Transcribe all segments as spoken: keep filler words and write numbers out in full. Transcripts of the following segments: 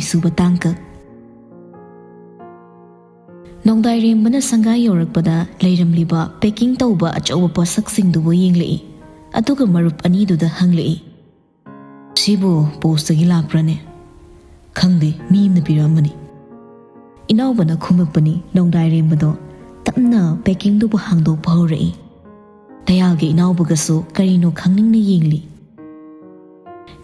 ꯁꯨꯕ ꯇꯥꯡꯀꯛ꯫ ꯅꯣꯡꯗꯥꯏꯔꯦꯝꯕꯅ ꯁꯪꯒꯥꯏ ꯌꯧꯔꯛꯄꯗ ꯂꯩꯔꯝꯂꯤꯕ packing ꯇꯧꯕ ꯑꯆꯧꯕ ꯄꯣꯠꯁꯛꯁꯤꯡꯗꯨꯕꯨ ꯌꯦꯡꯂꯛꯏ꯫ ꯑꯗꯨꯒ ꯃꯔꯨꯞ ꯑꯅꯤꯗꯨꯗ ꯍꯪꯂꯛꯏ, "ꯁꯤꯕꯨ postꯇꯒꯤ ꯂꯥꯛꯄ꯭ꯔꯅꯦ?" "ꯈꯪꯗꯦ, ꯃꯤ ꯑꯃꯅ ꯄꯤꯔꯛꯑꯝꯕꯅꯤ꯫" ꯏꯅꯥꯎꯕꯅ ꯈꯨꯝꯃꯛꯄꯅꯤ꯫ ꯅꯣꯡꯗꯥꯏꯔꯦꯝꯕꯗꯣ ꯇꯞꯅ packingꯗꯨꯕꯨ ꯍꯥꯡꯗꯣꯛꯄ ꯍꯧꯔꯛꯏ꯫ ꯇꯌꯥꯜꯒ ꯏꯅꯥꯎꯕꯒꯁꯨ ꯀꯔꯤꯅꯣ ꯈꯪꯅꯤꯡꯅ ꯌꯦꯡꯂꯤ꯫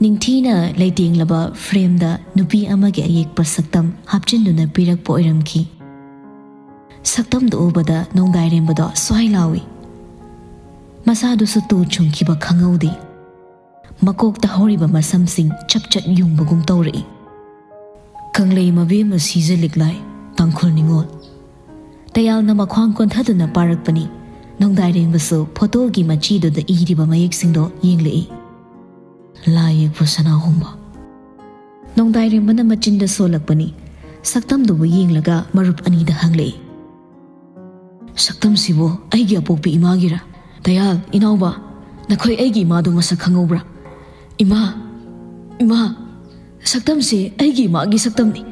ꯅꯤꯡꯊꯤꯅ ꯂꯩꯇꯦꯡꯂꯕ frameꯗ ꯅꯨꯄꯤ ꯑꯃꯒꯤ ꯑꯌꯦꯛꯄ ꯁꯛꯇꯝ ꯍꯥꯞꯆꯤꯟꯗꯨꯅ ꯄꯤꯔꯛꯄ ꯑꯣꯏꯔꯝꯈꯤ꯫ ꯁꯛꯇꯝꯗꯨ ꯎꯕꯗ ꯅꯣꯡꯗꯥꯏꯔꯦꯝꯕꯗꯣ ꯁ꯭ꯋꯥꯏ ꯂꯥꯎꯏ꯫ ꯃꯁꯥꯗꯨꯁꯨ ꯇꯨ ꯆꯨꯡꯈꯤꯕ ꯈꯪꯍꯧꯗꯦ꯫ ꯃꯀꯣꯛꯇ ꯍꯧꯔꯤꯕ ꯃꯁꯝꯁꯤꯡ ꯆꯞ ꯆꯞ ꯌꯨꯡꯕꯒꯨꯝ ꯇꯧꯔꯛꯏ꯫ "ꯀꯪꯂꯩ ꯃꯕꯦꯝꯃ ꯁꯤꯖ ꯂꯤꯛꯂꯥꯏ, ꯇꯥꯡꯈꯨꯜ ꯅꯤꯉꯣꯜ꯫" ꯇꯌꯥꯜꯅ ꯃꯈ꯭ꯋꯥꯡ ꯀꯣꯟꯊꯗꯨꯅ ꯄꯥꯔꯛꯄꯅꯤ꯫ ꯅꯣꯡꯗꯥꯏꯔꯦꯝꯕꯁꯨ photoꯒꯤ ꯃꯆꯤꯗꯨꯗ ꯏꯔꯤꯕ ꯃꯌꯦꯛꯁꯤꯡꯗꯣ ꯌꯦꯡꯂꯛꯏ꯫ "ꯂꯥꯏ ꯌꯦꯛꯄ ꯁꯅꯥꯍꯣꯡꯕ꯫" ꯅꯣꯡꯗꯥꯏꯔꯦꯝꯕꯅ ꯃꯆꯤꯟꯗ ꯁꯣꯜꯂꯛꯄꯅꯤ꯫ ꯁꯛꯇꯝꯗꯨꯕꯨ ꯌꯦꯡꯂꯒ ꯃꯔꯨꯞ ꯑꯅꯤꯗ ꯍꯪꯂꯛꯏ, "ꯁꯛꯇꯝꯁꯤꯕꯨ ꯑꯩꯒꯤ ꯑꯄꯣꯛꯄꯤ ꯏꯃꯥꯒꯤꯔꯥ? ꯇꯌꯥꯜ, ꯏꯅꯥꯎꯕ, ꯅꯈꯣꯏ ꯑꯩꯒꯤ ꯏꯃꯥꯗꯣ ꯃꯁꯛ ꯈꯪꯍꯧꯕ꯭ꯔꯥ?" "ꯏꯃꯥ, ꯏꯃꯥ, ꯁꯛꯇꯝꯁꯦ ꯑꯩꯒꯤ ꯏꯃꯥꯒꯤ ꯁꯛꯇꯝꯅꯤ꯫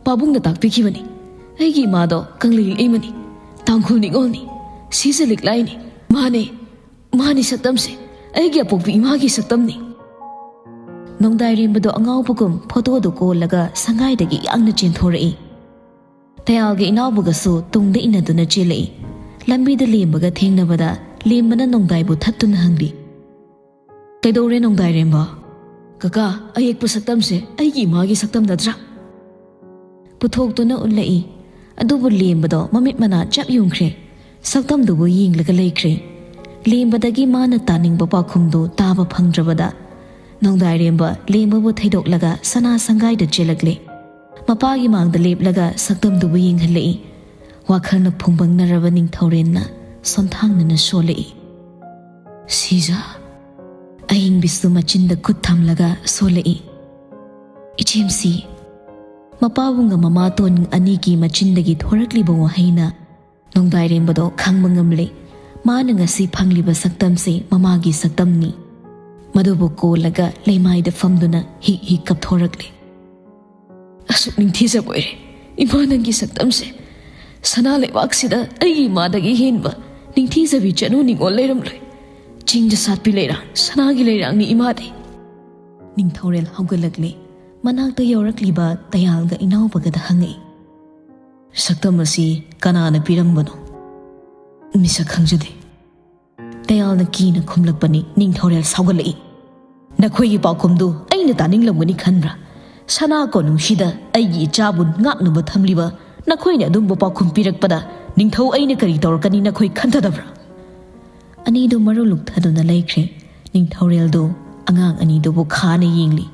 ꯄꯥꯕꯨꯡꯅ ꯇꯥꯛꯄꯤꯈꯤꯕꯅꯤ꯫ ꯑꯩꯒꯤ ꯏꯃꯥꯗꯣ ꯀꯪꯂꯩ ꯂꯩꯃꯅꯤ, ꯇꯥꯡꯈꯨꯜ ꯅꯤꯉꯣꯜꯅꯤ, ꯁꯤꯖ ꯂꯤꯛꯂꯥꯏꯅꯤ꯫ ꯃꯥꯅꯦ, ꯃꯥꯅꯤ ꯁꯛꯇꯝꯁꯦ, ꯑꯩꯒꯤ ꯑꯄꯣꯛꯄꯤ ꯏꯃꯥꯒꯤ ꯁꯛꯇꯝꯅꯤ꯫" ꯅꯣꯡꯗꯥꯏꯔꯦꯝꯕꯗꯣ ꯑꯉꯥꯎꯕꯒꯨꯝ photoꯗꯨ ꯀꯣꯜꯂꯒ ꯁꯪꯒꯥꯏꯗꯒꯤ ꯌꯥꯡꯅ ꯆꯦꯟꯊꯣꯔꯛꯏ꯫ ꯇꯌꯥꯜꯒ ꯏꯅꯥꯎꯕꯒꯁꯨ ꯇꯨꯡꯗ ꯏꯟꯅꯗꯨꯅ ꯆꯦꯜꯂꯛꯏ꯫ ꯂꯝꯕꯤꯗ ꯂꯦꯝꯕꯒ ꯊꯦꯡꯅꯕꯗ ꯂꯦꯝꯕꯅ ꯅꯣꯡꯗꯥꯏꯕꯨ ꯊꯠꯇꯨꯅ ꯍꯪꯂꯤ, "ꯀꯩꯗꯧꯔꯦ ꯅꯣꯡꯗꯥꯏꯔꯦꯝꯕ?" "ꯀꯀꯥ, ꯑꯌꯦꯛꯄ ꯁꯛꯇꯝꯁꯦ ꯑꯩꯒꯤ ꯏꯃꯥꯒꯤ ꯁꯛꯇꯝ ꯅꯠꯇ꯭ꯔꯥ?" ꯄꯨꯊꯣꯛꯇꯨꯅ ꯎꯠꯂꯛꯏ꯫ ꯑꯗꯨꯕꯨ ꯂꯦꯝꯕꯗꯣ ꯃꯃꯤꯠ ꯃꯅꯥ ꯆꯞ ꯌꯨꯡꯈ꯭ꯔꯦ꯫ ꯁꯛꯇꯝꯗꯨꯕꯨ ꯌꯦꯡꯂꯒ ꯂꯩꯈ꯭ꯔꯦ꯫ ꯂꯦꯝꯕꯗꯒꯤ ꯃꯥꯅ ꯇꯥꯅꯤꯡꯕ ꯄꯥꯎꯈꯨꯝꯗꯨ ꯇꯥꯕ ꯐꯪꯗ꯭ꯔꯕꯗ ꯅꯣꯡꯗꯥꯏꯔꯦꯝꯕ ꯂꯦꯝꯕꯕꯨ ꯊꯩꯗꯣꯛꯂꯒ ꯁꯅꯥ ꯁꯪꯒꯥꯏꯗ ꯆꯦꯜꯂꯛꯂꯦ꯫ ꯃꯄꯥꯒꯤ ꯃꯥꯡꯗ ꯂꯦꯞꯂꯒ ꯁꯛꯇꯝꯗꯨꯕꯨ ꯌꯦꯡꯍꯜꯂꯛꯏ꯫ ꯋꯥꯈꯜꯅ ꯐꯨꯝꯕꯪꯅꯔꯕ ꯅꯤꯡꯊꯧꯔꯦꯟꯅ ꯁꯣꯟꯊꯥꯡꯅꯅ ꯁꯣꯜꯂꯛꯏ꯫ "ꯁꯤꯖ꯫" ꯑꯍꯤꯡꯕꯤꯁꯨ ꯃꯆꯤꯟꯗ ꯈꯨꯠ ꯊꯝꯂꯒ ꯁꯣꯜꯂꯛꯏ꯫ "ꯏꯆꯦꯝꯁꯤ꯫" ꯃꯄꯥꯕꯨꯡꯒ ꯃꯃꯥꯇꯣꯟ ꯑꯅꯤꯒꯤ ꯃꯆꯤꯟꯗꯒꯤ ꯊꯣꯔꯛꯂꯤꯕ ꯋꯥꯍꯩꯅ ꯅꯣꯡꯗꯥꯏꯔꯦꯝꯕꯗꯣ ꯈꯪꯕ ꯉꯝꯂꯦ꯫ ꯃꯥꯅ ꯉꯁꯤ ꯐꯪꯂꯤꯕ ꯁꯛꯇꯝꯁꯤ ꯃꯃꯥꯒꯤ ꯁꯛꯇꯝꯅꯤ꯫ ꯃꯗꯨꯕꯨ ꯀꯣꯜꯂꯒ ꯂꯩꯃꯥꯏꯗ ꯐꯝꯗꯨꯅ ꯍꯤꯛ ꯍꯤꯛ ꯀꯞꯊꯣꯔꯛꯂꯦ꯫ ꯁꯨꯛ ꯅꯤꯡꯊꯤꯖꯕ ꯑꯣꯏꯔꯦ꯫ ꯏꯃꯥ, ꯅꯪꯒꯤ ꯁꯛꯇꯝꯁꯦ ꯁꯅꯥ ꯂꯩꯕꯥꯛꯁꯤꯗ ꯑꯩꯒꯤ ꯏꯃꯥꯗꯒꯤ ꯍꯦꯟꯕ ꯅꯤꯡꯊꯤꯖꯕꯤ ꯆꯅꯨ ꯅꯤꯉꯣꯜ ꯂꯩꯔꯝꯂꯣꯏ꯫ ꯆꯤꯡꯗ ꯁꯥꯠꯄꯤ ꯂꯩꯔꯥꯡ, ꯁꯅꯥꯒꯤ ꯂꯩꯔꯥꯡꯅꯤ ꯏꯃꯥꯗꯤ꯫ ꯅꯤꯡꯊꯧꯔꯦꯜ ꯍꯧꯒꯠꯂꯛꯂꯦ꯫ ꯃꯅꯥꯛꯇ ꯌꯧꯔꯛꯂꯤꯕ ꯇꯌꯥꯜꯒ ꯏꯅꯥꯎꯕꯒꯗ ꯍꯪꯉꯛꯏ, "ꯁꯛꯇꯝ ꯑꯁꯤ ꯀꯅꯥꯅ ꯄꯤꯔꯝꯕꯅꯣ?" "ꯃꯤꯁꯛ ꯈꯪꯖꯗꯦ꯫" ꯇꯌꯥꯜꯅ ꯀꯤꯅ ꯈꯨꯝꯂꯛꯄꯅꯤ꯫ ꯅꯤꯡꯊꯧꯔꯦꯜ ꯁꯥꯎꯒꯠꯂꯛꯏ, "ꯅꯈꯣꯏꯒꯤ ꯄꯥꯎꯈꯨꯝꯗꯨ ꯑꯩꯅ ꯇꯥꯅꯤꯡꯂꯝꯒꯅꯤ ꯈꯟꯕ꯭ꯔꯥ? ꯁꯅꯥ ꯀꯣꯅꯨꯡꯁꯤꯗ ꯑꯩꯒꯤ ꯏꯆꯥꯕꯨ ꯉꯥꯛꯅꯕ ꯊꯝꯂꯤꯕ ꯅꯈꯣꯏꯅ ꯑꯗꯨꯝꯕ ꯄꯥꯎꯈꯨꯝ ꯄꯤꯔꯛꯄꯗ ꯅꯤꯡꯊꯧ ꯑꯩꯅ ꯀꯔꯤ ꯇꯧꯔꯛꯀꯅꯤ ꯅꯈꯣꯏ ꯈꯟꯊꯗꯕ꯭ꯔꯥ?" ꯑꯅꯤꯗꯨ ꯃꯔꯨ ꯂꯨꯛꯊꯗꯨꯅ ꯂꯩꯈ꯭ꯔꯦ꯫ ꯅꯤꯡꯊꯧꯔꯦꯜꯗꯨ ꯑꯉꯥꯡ ꯑꯅꯤꯗꯨꯕꯨ ꯈꯥꯅ ꯌꯦꯡꯂꯤ꯫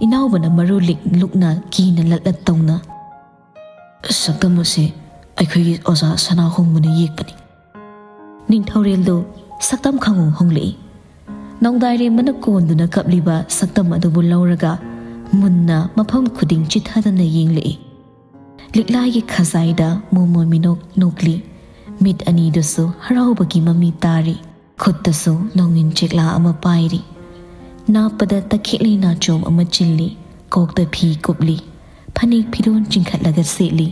ꯏꯅꯥꯎꯕꯅ ꯃꯔꯨ ꯂꯤꯛ ꯂꯨꯛꯅ ꯀꯤꯅ ꯂꯠꯂꯠ ꯇꯧꯅ, "ꯁꯛꯇꯝ ꯑꯁꯤ ꯑꯩꯈꯣꯏꯒꯤ ꯑꯣꯖꯥ ꯁꯅꯥꯍꯣꯡꯕꯅ ꯌꯦꯛꯄꯅꯤ꯫" ꯅꯤꯡꯊꯧꯔꯦꯜꯗꯨ ꯁꯛꯇꯝ ꯈꯪꯍꯣꯡ ꯍꯣꯡꯂꯛꯏ꯫ ꯅꯣꯡꯗꯥꯏꯔꯦꯝꯕꯅ ꯀꯣꯟꯗꯨꯅ ꯀꯞꯂꯤꯕ ꯁꯛꯇꯝ ꯑꯗꯨꯕꯨ ꯂꯧꯔꯒ ꯃꯨꯟꯅ ꯃꯐꯝ ꯈꯨꯗꯤꯡ ꯆꯤꯊꯗꯅ ꯌꯦꯡꯂꯛꯏ꯫ ꯂꯤꯛꯂꯥꯏꯒꯤ ꯈꯖꯥꯏꯗ ꯃꯣꯃꯣꯟ ꯃꯤꯅꯣꯛ ꯅꯣꯛꯂꯤ꯫ ꯃꯤꯠ ꯑꯅꯤꯗꯨꯁꯨ ꯍꯔꯥꯎꯕꯒꯤ ꯃꯃꯤ ꯇꯥꯔꯤ꯫ ꯈꯨꯠꯇꯁꯨ ꯅꯣꯡꯏꯟ ꯆꯦꯛꯂꯥ ꯑꯃ ꯄꯥꯏꯔꯤ꯫ ꯅꯥꯞꯄꯗ ꯇꯈꯦꯠꯂꯩ ꯅꯥꯆꯣꯝ ꯑꯃ ꯆꯤꯜꯂꯤ꯫ ꯀꯣꯛꯇ ꯐꯤ ꯀꯨꯞꯂꯤ꯫ ꯐꯅꯦꯛ ꯐꯤꯔꯣꯟ ꯆꯤꯡꯈꯠꯂꯒ ꯁꯦꯠꯂꯤ꯫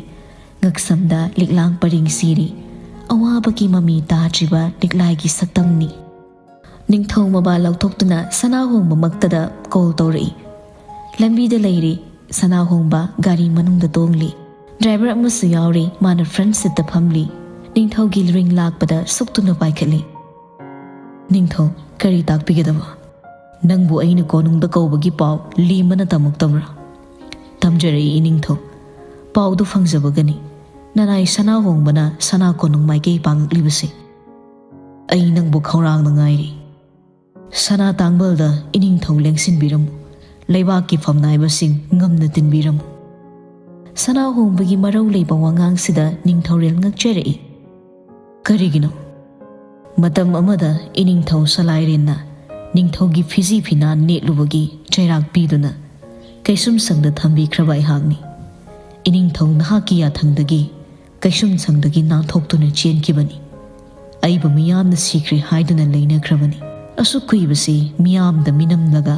ꯉꯛꯁꯝꯗ ꯂꯤꯛꯂꯥꯡ ꯄꯔꯤꯡ ꯁꯤꯔꯤ꯫ ꯑꯋꯥꯕꯒꯤ ꯃꯃꯤ ꯇꯥꯗ꯭ꯔꯤꯕ ꯂꯤꯛꯂꯥꯏꯒꯤ ꯁꯛꯇꯝꯅꯤ꯫ ꯅꯤꯡꯊꯧ ꯃꯕꯥ ꯂꯧꯊꯣꯛꯇꯨꯅ ꯁꯅꯥꯍꯣꯡꯕꯃꯛꯇꯗ ꯀꯣꯜ ꯇꯧꯔꯛꯏ꯫ ꯂꯝꯕꯤꯗ ꯂꯩꯔꯤ꯫ ꯁꯅꯥꯍꯣꯡꯕ ꯒꯥꯔꯤ ꯃꯅꯨꯡꯗ ꯇꯣꯡꯂꯤ꯫ ꯗ꯭ꯔꯥꯏꯚꯔ ꯑꯃꯁꯨ ꯌꯥꯎꯔꯤ꯫ ꯃꯥꯅ ꯐ꯭ꯔꯟꯠ ꯁꯤꯠꯇ ꯐꯝꯂꯤ꯫ ꯅꯤꯡꯊꯧꯒꯤ ꯔꯤꯡ ꯂꯥꯛꯄꯗ ꯁꯨꯛꯇꯨꯅ ꯄꯥꯏꯈꯠꯂꯤ꯫ "ꯅꯤꯡꯊꯧ, ꯀꯔꯤ ꯇꯥꯛꯄꯤꯒꯗꯕ?" "ꯅꯪꯕꯨ ꯑꯩꯅ ꯀꯣꯅꯨꯡꯗ ꯀꯧꯕꯒꯤ ꯄꯥꯎ ꯂꯤꯃꯅ ꯇꯝꯃꯛꯇꯕ꯭ꯔꯥ?" "ꯇꯝꯖꯔꯛꯏ, ꯏꯅꯤꯡꯊꯧ꯫ ꯄꯥꯎꯗꯨ ꯐꯪꯖꯕꯒꯅꯤ꯫ ꯅꯅꯥꯏ ꯁꯅꯥꯍꯣꯡꯕꯅ ꯁꯅꯥ ꯀꯣꯅꯨꯡ ꯃꯥꯏꯀꯩ ꯄꯥꯡꯉꯛꯂꯤꯕꯁꯦ꯫ ꯑꯩ ꯅꯪꯕꯨ ꯈꯧꯔꯥꯡꯅ ꯉꯥꯏꯔꯤ꯫ ꯁꯅꯥ ꯇꯥꯡꯕꯜꯗ ꯏꯅꯤꯡꯊꯧ ꯂꯦꯡꯁꯤꯟꯕꯤꯔꯝꯃꯨ꯫ ꯂꯩꯕꯥꯛꯀꯤ ꯐꯝꯅꯥꯏꯕꯁꯤꯡ ꯉꯝꯅ ꯇꯤꯟꯕꯤꯔꯝꯃꯨ꯫" ꯁꯅꯥꯍꯣꯡꯕꯒꯤ ꯃꯔꯧ ꯂꯩꯕ ꯋꯥꯉꯥꯡꯁꯤꯗ ꯅꯤꯡꯊꯧꯔꯦꯜ ꯉꯛꯆꯔꯛꯏ꯫ "ꯀꯔꯤꯒꯤꯅꯣ?" "ꯃꯇꯝ ꯑꯃꯗ ꯏꯅꯤꯡꯊꯧ ꯁꯂꯥꯏꯔꯦꯟꯅ ꯅꯤꯡꯊꯧꯒꯤ ꯐꯤꯖꯤ ꯐꯤꯅꯥꯟ ꯅꯦꯠꯂꯨꯕꯒꯤ ꯆꯩꯔꯥꯛ ꯄꯤꯗꯨꯅ ꯀꯩꯁꯨꯝꯁꯪꯗ ꯊꯝꯕꯤꯈ꯭ꯔꯕ ꯑꯩꯍꯥꯛꯅꯤ꯫ ꯏꯅꯤꯡꯊꯧ ꯅꯍꯥꯛꯀꯤ ꯌꯥꯊꯪꯗꯒꯤ ꯀꯩꯁꯨꯝꯁꯪꯗꯒꯤ ꯅꯥꯟꯊꯣꯛꯇꯨꯅ ꯆꯦꯟꯈꯤꯕꯅꯤ꯫ ꯑꯩꯕꯨ ꯃꯤꯌꯥꯝꯅ ꯁꯤꯈ꯭ꯔꯦ ꯍꯥꯏꯗꯨꯅ ꯂꯩꯅꯈ꯭ꯔꯕꯅꯤ꯫ ꯑꯁꯨꯛ ꯀꯨꯏꯕꯁꯤ ꯃꯤꯌꯥꯝꯗ ꯃꯤꯅꯝꯂꯒ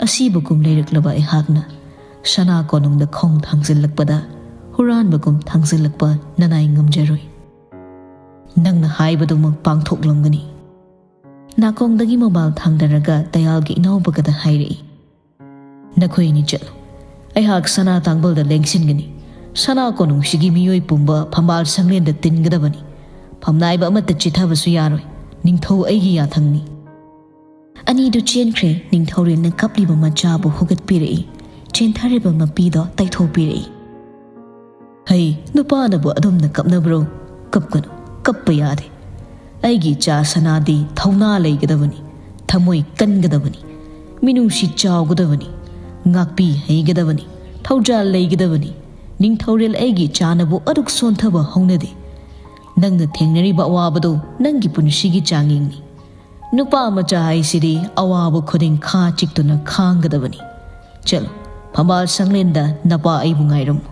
ꯑꯁꯤꯕꯒꯨꯝ ꯂꯩꯔꯛꯂꯕ ꯑꯩꯍꯥꯛꯅ ꯁꯅꯥ ꯀꯣꯅꯨꯡꯗ ꯈꯣꯡ ꯊꯥꯡꯖꯤꯜꯂꯛꯄꯗ ꯍꯨꯔꯥꯟꯕꯒꯨꯝ ꯊꯥꯡꯖꯤꯜꯂꯛꯄ ꯅꯅꯥꯏ ꯉꯝꯖꯔꯣꯏ꯫ ꯅꯪꯅ ꯍꯥꯏꯕꯗꯨꯃꯛ ꯄꯥꯡꯊꯣꯛꯂꯝꯒꯅꯤ꯫ ꯅꯥꯀꯣꯡꯗꯒꯤ ꯃꯣꯕꯥꯏꯜ ꯊꯥꯡꯗꯔꯒ ꯗꯌꯥꯜꯒꯤ ꯏꯅꯥꯎꯕꯒꯗ ꯍꯥꯏꯔꯛꯏ, "ꯅꯈꯣꯏ ꯑꯅꯤ ꯆꯠꯂꯨ꯫ ꯑꯩꯍꯥꯛ ꯁꯅꯥ ꯇꯥꯡꯕꯜꯗ ꯂꯦꯡꯁꯤꯟꯒꯅꯤ꯫ ꯁꯅꯥ ꯀꯣꯅꯨꯡꯁꯤꯒꯤ ꯃꯤꯑꯣꯏ ꯄꯨꯝꯕ ꯐꯝꯕꯥꯜ ꯁꯪꯂꯦꯟꯗ ꯇꯤꯟꯒꯗꯕꯅꯤ꯫ ꯐꯝꯅꯥꯏꯕ ꯑꯃꯠꯇ ꯆꯤꯊꯕꯁꯨ ꯌꯥꯔꯣꯏ꯫ ꯅꯤꯡꯊꯧ ꯑꯩꯒꯤ ꯌꯥꯊꯪꯅꯤ"꯫ ꯑꯅꯤꯗꯨ ꯆꯦꯟꯈ꯭ꯔꯦ꯫ ꯅꯤꯡꯊꯧꯔꯦꯜꯅ ꯀꯞꯂꯤꯕ ꯃꯆꯥꯕꯨ ꯍꯧꯒꯠꯄꯤꯔꯛꯏ꯫ ꯆꯦꯟꯊꯔꯤꯕ ꯃꯄꯤꯗꯣ ꯇꯩꯊꯣꯛꯄꯤꯔꯛꯏ꯫ "ꯍꯩ, ꯅꯨꯄꯥꯅꯕꯨ ꯑꯗꯨꯝꯅ ꯀꯞꯅꯕ꯭ꯔꯣ? ꯀꯞꯀꯅꯨ, ꯀꯞꯄ ꯌꯥꯗꯦ꯫ ꯑꯩꯒꯤ ꯏꯆꯥ ꯁꯅꯥꯗꯤ ꯊꯧꯅꯥ ꯂꯩꯒꯗꯕꯅꯤ, ꯊꯃꯣꯏ ꯀꯟꯒꯗꯕꯅꯤ, ꯃꯤꯅꯨꯡꯁꯤ ꯆꯥꯎꯒꯗꯕꯅꯤ, ꯉꯥꯛꯄꯤ ꯍꯩꯒꯗꯕꯅꯤ, ꯊꯧꯖꯥꯜ ꯂꯩꯒꯗꯕꯅꯤ꯫ ꯅꯤꯡꯊꯧꯔꯦꯜ ꯑꯩꯒꯤ ꯏꯆꯥꯅꯕꯨ ꯑꯗꯨꯛ ꯁꯣꯟꯊꯕ ꯍꯧꯅꯗꯦ꯫ ꯅꯪꯅ ꯊꯦꯡꯅꯔꯤꯕ ꯑꯋꯥꯕꯗꯨ ꯅꯪꯒꯤ ꯄꯨꯟꯁꯤꯒꯤ ꯆꯥꯡꯌꯦꯡꯅꯤ꯫ ꯅꯨꯄꯥ ꯃꯆꯥ ꯍꯥꯏꯁꯤꯗꯤ ꯑꯋꯥꯕ ꯈꯨꯗꯤꯡ ꯈꯥ ꯆꯤꯛꯇꯨꯅ ꯈꯥꯡꯒꯗꯕꯅꯤ꯫ ꯆꯠꯂꯣ, ꯐꯝꯕꯥꯜ ꯁꯪꯂꯦꯟꯗ ꯅꯄꯥ ꯑꯩꯕꯨ ꯉꯥꯏꯔꯝꯃꯨ꯫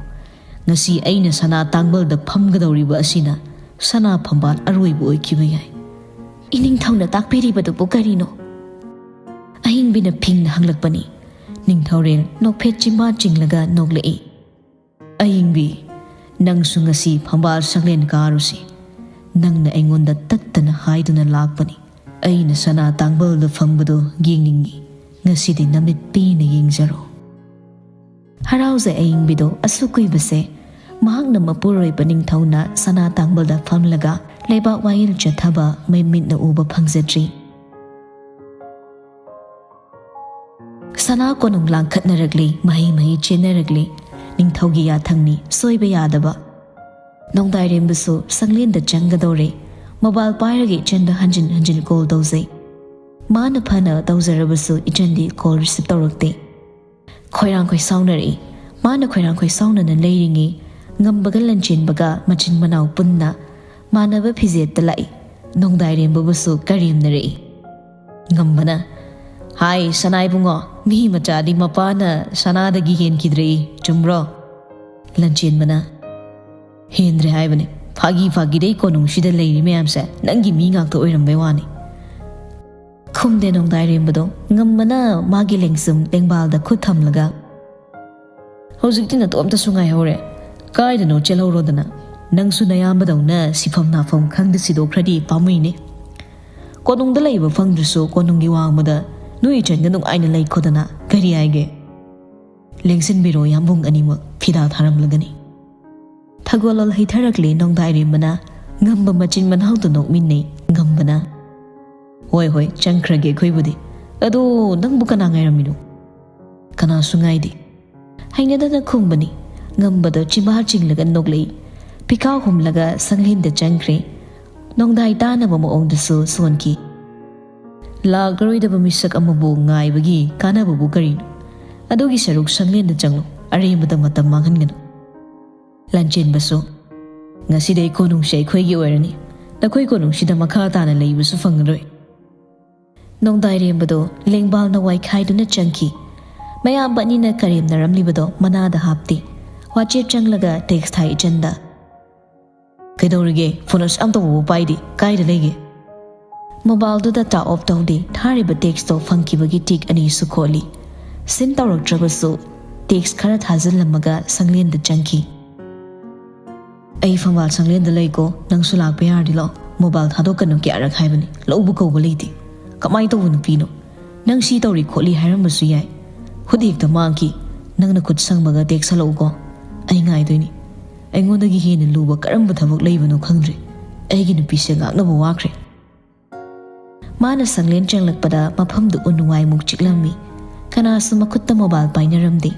ꯉꯁꯤ ꯑꯩꯅ ꯁꯅꯥ ꯇꯥꯡꯕꯜꯗ ꯐꯝꯒꯗꯧꯔꯤꯕ ꯑꯁꯤꯅ ꯁꯅꯥ ꯐꯝꯕꯥꯜ ꯑꯔꯣꯏꯕ ꯑꯣꯏꯈꯤꯕ ꯌꯥꯏ"꯫ ꯏꯅꯤꯡꯊꯧꯅ ꯇꯥꯛꯄꯤꯔꯤꯕꯗꯨꯕꯨ ꯀꯔꯤꯅꯣ? ꯑꯍꯤꯡꯕꯤꯅ ꯐꯤꯡꯅ ꯍꯪꯂꯛꯄꯅꯤ꯫ ꯅꯤꯡꯊꯧꯔꯦꯜ ꯅꯣꯛꯐꯦꯠ ꯆꯤꯝꯕꯥꯟ ꯆꯤꯡꯂꯒ ꯅꯣꯛꯂꯛꯏ꯫ "ꯑꯍꯤꯡꯕꯤ, ꯅꯪꯁꯨ ꯉꯁꯤ ꯐꯝꯕꯥꯜ ꯁꯪꯂꯦꯟ ꯀꯥꯔꯨꯁꯤ꯫ ꯅꯪꯅ ꯑꯩꯉꯣꯟꯗ ꯇꯠꯇꯅ ꯍꯥꯏꯗꯨꯅ ꯂꯥꯛꯄꯅꯤ꯫ ꯑꯩꯅ ꯁꯅꯥ ꯇꯥꯡꯕꯜꯗ ꯐꯝꯕꯗꯨ ꯌꯦꯡꯅꯤꯡꯏ꯫ ꯉꯁꯤꯗꯤ ꯅꯃꯤꯠ ꯄꯦꯟꯅ ꯌꯦꯡꯖꯔꯣ"꯫ ꯍꯔꯥꯎꯖꯩ ꯑꯌꯤꯡꯕꯤꯗꯣ ꯑꯁꯨꯛ ꯀꯨꯏꯕꯁꯦ ꯃꯍꯥꯛꯅ ꯃꯄꯨꯔꯣꯏꯕ ꯅꯤꯡꯊꯧꯅ ꯁꯅꯥ ꯇꯥꯡꯕꯜꯗ ꯐꯝꯂꯒ ꯂꯩꯕꯥꯛ ꯋꯥꯌꯦꯜ ꯆꯠꯊꯕ ꯃꯩ ꯃꯤꯠꯅ ꯎꯕ ꯐꯪꯖꯗ꯭ꯔꯤ꯫ ꯁꯅꯥ ꯀꯣꯅꯨꯡ ꯂꯥꯡꯈꯠꯅꯔꯛꯂꯤ, ꯃꯍꯩ ꯃꯍꯩ ꯆꯦꯟꯅꯔꯛꯂꯤ꯫ ꯅꯤꯡꯊꯧꯒꯤ ꯌꯥꯊꯪꯅꯤ, ꯁꯣꯏꯕ ꯌꯥꯗꯕ꯫ ꯅꯣꯡꯗꯥꯏꯔꯦꯝꯕꯁꯨ ꯁꯪꯂꯦꯟꯗ ꯆꯪꯒꯗꯧꯔꯦ꯫ ꯃꯣꯕꯥꯏꯜ ꯄꯥꯏꯔꯒ ꯏꯆꯟꯗ ꯍꯟꯖꯤꯟ ꯍꯟꯖꯤꯟ ꯀꯣꯜ ꯇꯧꯖꯩ꯫ ꯃꯥꯅ ꯐꯅ ꯇꯧꯖꯔꯕꯁꯨ ꯏꯆꯟꯗꯤ ꯀꯣꯜ ꯔꯤꯁꯤꯞ ꯇꯧꯔꯛꯇꯦ꯫ ꯈꯣꯏꯔꯥꯡ ꯈꯣꯏ ꯁꯥꯎꯅꯔꯛꯏ꯫ ꯃꯥꯅ ꯈꯣꯏꯔꯥꯡ ꯈꯣꯏ ꯁꯥꯎꯅꯅ ꯂꯩꯔꯤꯉꯩ ꯉꯝꯕꯒ ꯂꯟꯆꯦꯟꯕꯒ ꯃꯆꯤꯟ ꯃꯅꯥꯎ ꯄꯨꯟꯅ ꯃꯥꯟꯅꯕ ꯐꯤꯖꯦꯠꯇ ꯂꯥꯛꯏ꯫ ꯅꯣꯡꯗꯥꯏꯔꯦꯝꯕꯕꯨꯁꯨ ꯀꯔꯦꯝꯅꯔꯛꯏ꯫ ꯉꯝꯕꯅ, "ꯍꯥꯏ, ꯁꯅꯥ ꯏꯕꯨꯡꯉꯣ, ꯃꯤ ꯃꯆꯥꯗꯤ ꯃꯄꯥꯅ ꯁꯅꯥꯗꯒꯤ ꯍꯦꯟꯈꯤꯗ꯭ꯔꯦ, ꯆꯨꯝꯕ꯭ꯔꯣ?" ꯂꯟꯆꯦꯟꯕꯅ, "ꯍꯦꯟꯗ꯭ꯔꯦ ꯍꯥꯏꯕꯅꯤ꯫ ꯐꯥꯒꯤ ꯐꯥꯒꯤꯗꯩ ꯀꯣꯅꯨꯡꯁꯤꯗ ꯂꯩꯔꯤ ꯃꯌꯥꯝꯁꯦ ꯅꯪꯒꯤ ꯃꯤ ꯉꯥꯛꯇ ꯑꯣꯏꯔꯝꯕꯩ ꯋꯥꯅꯤ"꯫ ꯈꯨꯝꯗꯦ ꯅꯣꯡꯗꯥꯏꯔꯦꯝꯕꯗꯣ꯫ ꯉꯝꯕꯅ ꯃꯥꯒꯤ ꯂꯦꯡꯖꯨꯝ ꯂꯦꯡꯕꯥꯜꯗ ꯈꯨꯠ ꯊꯝꯂꯒ, ꯍꯧꯖꯤꯛꯇꯤ ꯅꯇꯣꯝꯇꯁꯨ ꯉꯥꯏꯍꯧꯔꯦ꯫ ꯀꯥꯏꯗꯅꯣ ꯆꯦꯜꯍꯧꯔꯣꯗꯅ꯫ ꯅꯪꯁꯨ ꯅꯌꯥꯝꯕꯗꯧꯅ ꯁꯤꯐꯝ ꯅꯥꯐꯝ ꯈꯪꯗ ꯁꯤꯗꯣꯛꯈ꯭ꯔꯗꯤ ꯄꯥꯝꯃꯨꯏꯅꯦ꯫ ꯀꯣꯅꯨꯡꯗ ꯂꯩꯕ ꯐꯪꯗ꯭ꯔꯁꯨ ꯀꯣꯅꯨꯡꯒꯤ ꯋꯥꯡꯃꯗ ꯅꯣꯏ ꯏꯆꯟꯒ ꯅꯨꯡꯉꯥꯏꯅ ꯂꯩꯈꯣꯗꯅ꯫ ꯀꯔꯤ ꯍꯥꯏꯒꯦ? ꯂꯦꯡꯁꯤꯟꯕꯤꯔꯣ ꯌꯥꯝꯕꯨꯡ ꯑꯅꯤꯃꯛ ꯐꯤꯗꯥ ꯊꯥꯔꯝꯂꯒꯅꯤ꯫ ꯊꯒꯣꯜꯂꯣꯜ ꯍꯩꯊꯔꯛꯂꯤ ꯅꯣꯡꯗꯥꯏꯔꯦꯝꯕꯅ꯫ ꯉꯝꯕ ꯃꯆꯤꯟ ꯃꯅꯥꯎꯗꯨ ꯅꯣꯛꯃꯤꯟꯅꯩ꯫ ꯉꯝꯕꯅ, "ꯍꯣꯏ ꯍꯣꯏ, ꯆꯪꯈ꯭ꯔꯒꯦ ꯑꯩꯈꯣꯏꯕꯨꯗꯤ꯫ ꯑꯗꯣ ꯅꯪꯕꯨ ꯀꯅꯥ ꯉꯥꯏꯔꯝꯃꯤꯅꯣ?" "ꯀꯅꯥꯁꯨ ꯉꯥꯏꯗꯦ꯫" ꯍꯩꯅꯗꯅ ꯈꯨꯝꯕꯅꯤ꯫ ꯉꯝꯕꯗꯣ ꯆꯤꯝꯕꯥꯜ ꯆꯤꯡꯂꯒ ꯅꯣꯛꯂꯛꯏ꯫ ꯐꯤꯈꯥꯎ ꯍꯨꯝꯂꯒ ꯁꯪꯂꯦꯟꯗ ꯆꯪꯈ꯭ꯔꯦ꯫ ꯅꯣꯡꯗꯥꯏ ꯇꯥꯅꯕ ꯃꯑꯣꯡꯗꯁꯨ ꯁꯣꯟꯈꯤ꯫ "ꯂꯥꯛꯂꯔꯣꯏꯗꯕ ꯃꯤꯁꯛ ꯑꯃꯕꯨ ꯉꯥꯏꯕꯒꯤ ꯀꯥꯟꯅꯕꯕꯨ ꯀꯔꯤꯅꯣ? ꯑꯗꯨꯒꯤ ꯁꯔꯨꯛ ꯁꯪꯂꯦꯟꯗ ꯆꯪꯂꯨ, ꯑꯔꯦꯝꯕꯗ ꯃꯇꯝ ꯃꯥꯡꯍꯟꯒꯅꯨ꯫" ꯂꯥꯟꯆꯦꯟꯕꯁꯨ, "ꯉꯁꯤꯗꯩ ꯀꯣꯅꯨꯡꯁꯦ ꯑꯩꯈꯣꯏꯒꯤ ꯑꯣꯏꯔꯅꯤ꯫ ꯅꯈꯣꯏ ꯀꯣꯅꯨꯡꯁꯤꯗ ꯃꯈꯥ ꯇꯥꯅ ꯂꯩꯕꯁꯨ ꯐꯪꯉꯔꯣꯏ꯫" ꯅꯣꯡꯗꯥꯏꯔꯦꯝꯕꯗꯣ ꯂꯦꯡꯕꯥꯜꯅ ꯋꯥꯏꯈꯥꯏꯗꯨꯅ ꯆꯪꯈꯤ꯫ ꯃꯌꯥꯝꯕ ꯑꯅꯤꯅ ꯀꯔꯦꯝꯅꯔꯝꯂꯤꯕꯗꯣ ꯃꯅꯥꯗ ꯍꯥꯞꯇꯦ꯫ ꯋꯥꯆꯦꯞ ꯆꯪꯂꯒ ꯇꯦꯛꯁ ꯊꯥꯏ ꯏꯆꯟꯗ꯫ "ꯀꯩꯗꯧꯔꯤꯒꯦ? ꯐꯣꯟ ꯑꯁꯨꯛ ꯌꯥꯝ ꯇꯧꯕꯕꯨ ꯄꯥꯏꯗꯦ꯫ ꯀꯥꯏꯗ ꯂꯩꯒꯦ?" ꯃꯣꯕꯥꯏꯜꯗꯨ ꯗꯇꯥ ꯑꯣꯐ ꯇꯧꯗꯦ꯫ ꯊꯥꯔꯤꯕ ꯇꯦꯛꯁꯇꯣ ꯐꯪꯈꯤꯕꯒꯤ ꯇꯤꯛ ꯑꯅꯤꯁꯨ ꯈꯣꯠꯂꯤ꯫ ꯁꯤꯟ ꯇꯧꯔꯛꯇ꯭ꯔꯕꯁꯨ ꯇꯦꯛꯁ ꯈꯔ ꯊꯥꯖꯤꯜꯂꯝꯃꯒ ꯁꯪꯂꯦꯟꯗ ꯆꯪꯈꯤ꯫ "ꯑꯩ ꯐꯝꯕꯥꯜ ꯁꯪꯂꯦꯟꯗ ꯂꯩꯀꯣ, ꯅꯪꯁꯨ ꯂꯥꯛꯄ ꯌꯥꯔꯗꯤ ꯂꯥꯛꯑꯣ꯫ ꯃꯣꯕꯥꯏꯜ ꯊꯥꯗꯣꯛꯀꯅꯨ ꯀꯌꯥꯔꯛ ꯍꯥꯏꯕꯅꯤ, ꯂꯧꯕ ꯀꯧꯕ ꯂꯩꯇꯦ꯫ ꯀꯃꯥꯏꯅ ꯇꯧꯕ ꯅꯨꯄꯤꯅꯣ? ꯅꯪ ꯁꯤ ꯇꯧꯔꯤ ꯈꯣꯠꯂꯤ ꯍꯥꯏꯔꯝꯕꯁꯨ ꯌꯥꯏ, ꯈꯨꯠ ꯍꯦꯛꯇ ꯃꯥꯡꯈꯤ꯫ ꯅꯪꯅ ꯈꯨꯠ ꯁꯪꯕꯒ ꯇꯦꯛꯁ ꯍꯜꯂꯛꯎꯀꯣ, ꯑꯩ ꯉꯥꯏꯗꯣꯏꯅꯤ꯫ ꯑꯩꯉꯣꯟꯗꯒꯤ ꯍꯦꯟꯅ ꯂꯨꯕ ꯀꯔꯝꯕ ꯊꯕꯛ ꯂꯩꯕꯅꯣ ꯈꯪꯗ꯭ꯔꯦ꯫ ꯑꯩꯒꯤ ꯅꯨꯄꯤꯁꯦ ꯉꯥꯛꯅꯕ ꯋꯥꯈ꯭ꯔꯦ꯫" ꯃꯥꯅ ꯁꯪꯂꯦꯟ ꯆꯪꯂꯛꯄꯗ ꯃꯐꯝꯗꯨ ꯎ ꯅꯨꯡꯉꯥꯏꯃꯨꯛ ꯆꯤꯛꯂꯝꯃꯤ꯫ ꯀꯅꯥꯁꯨ ꯃꯈꯨꯠꯇ ꯃꯣꯕꯥꯏꯜ ꯄꯥꯏꯅꯔꯝꯗꯦ꯫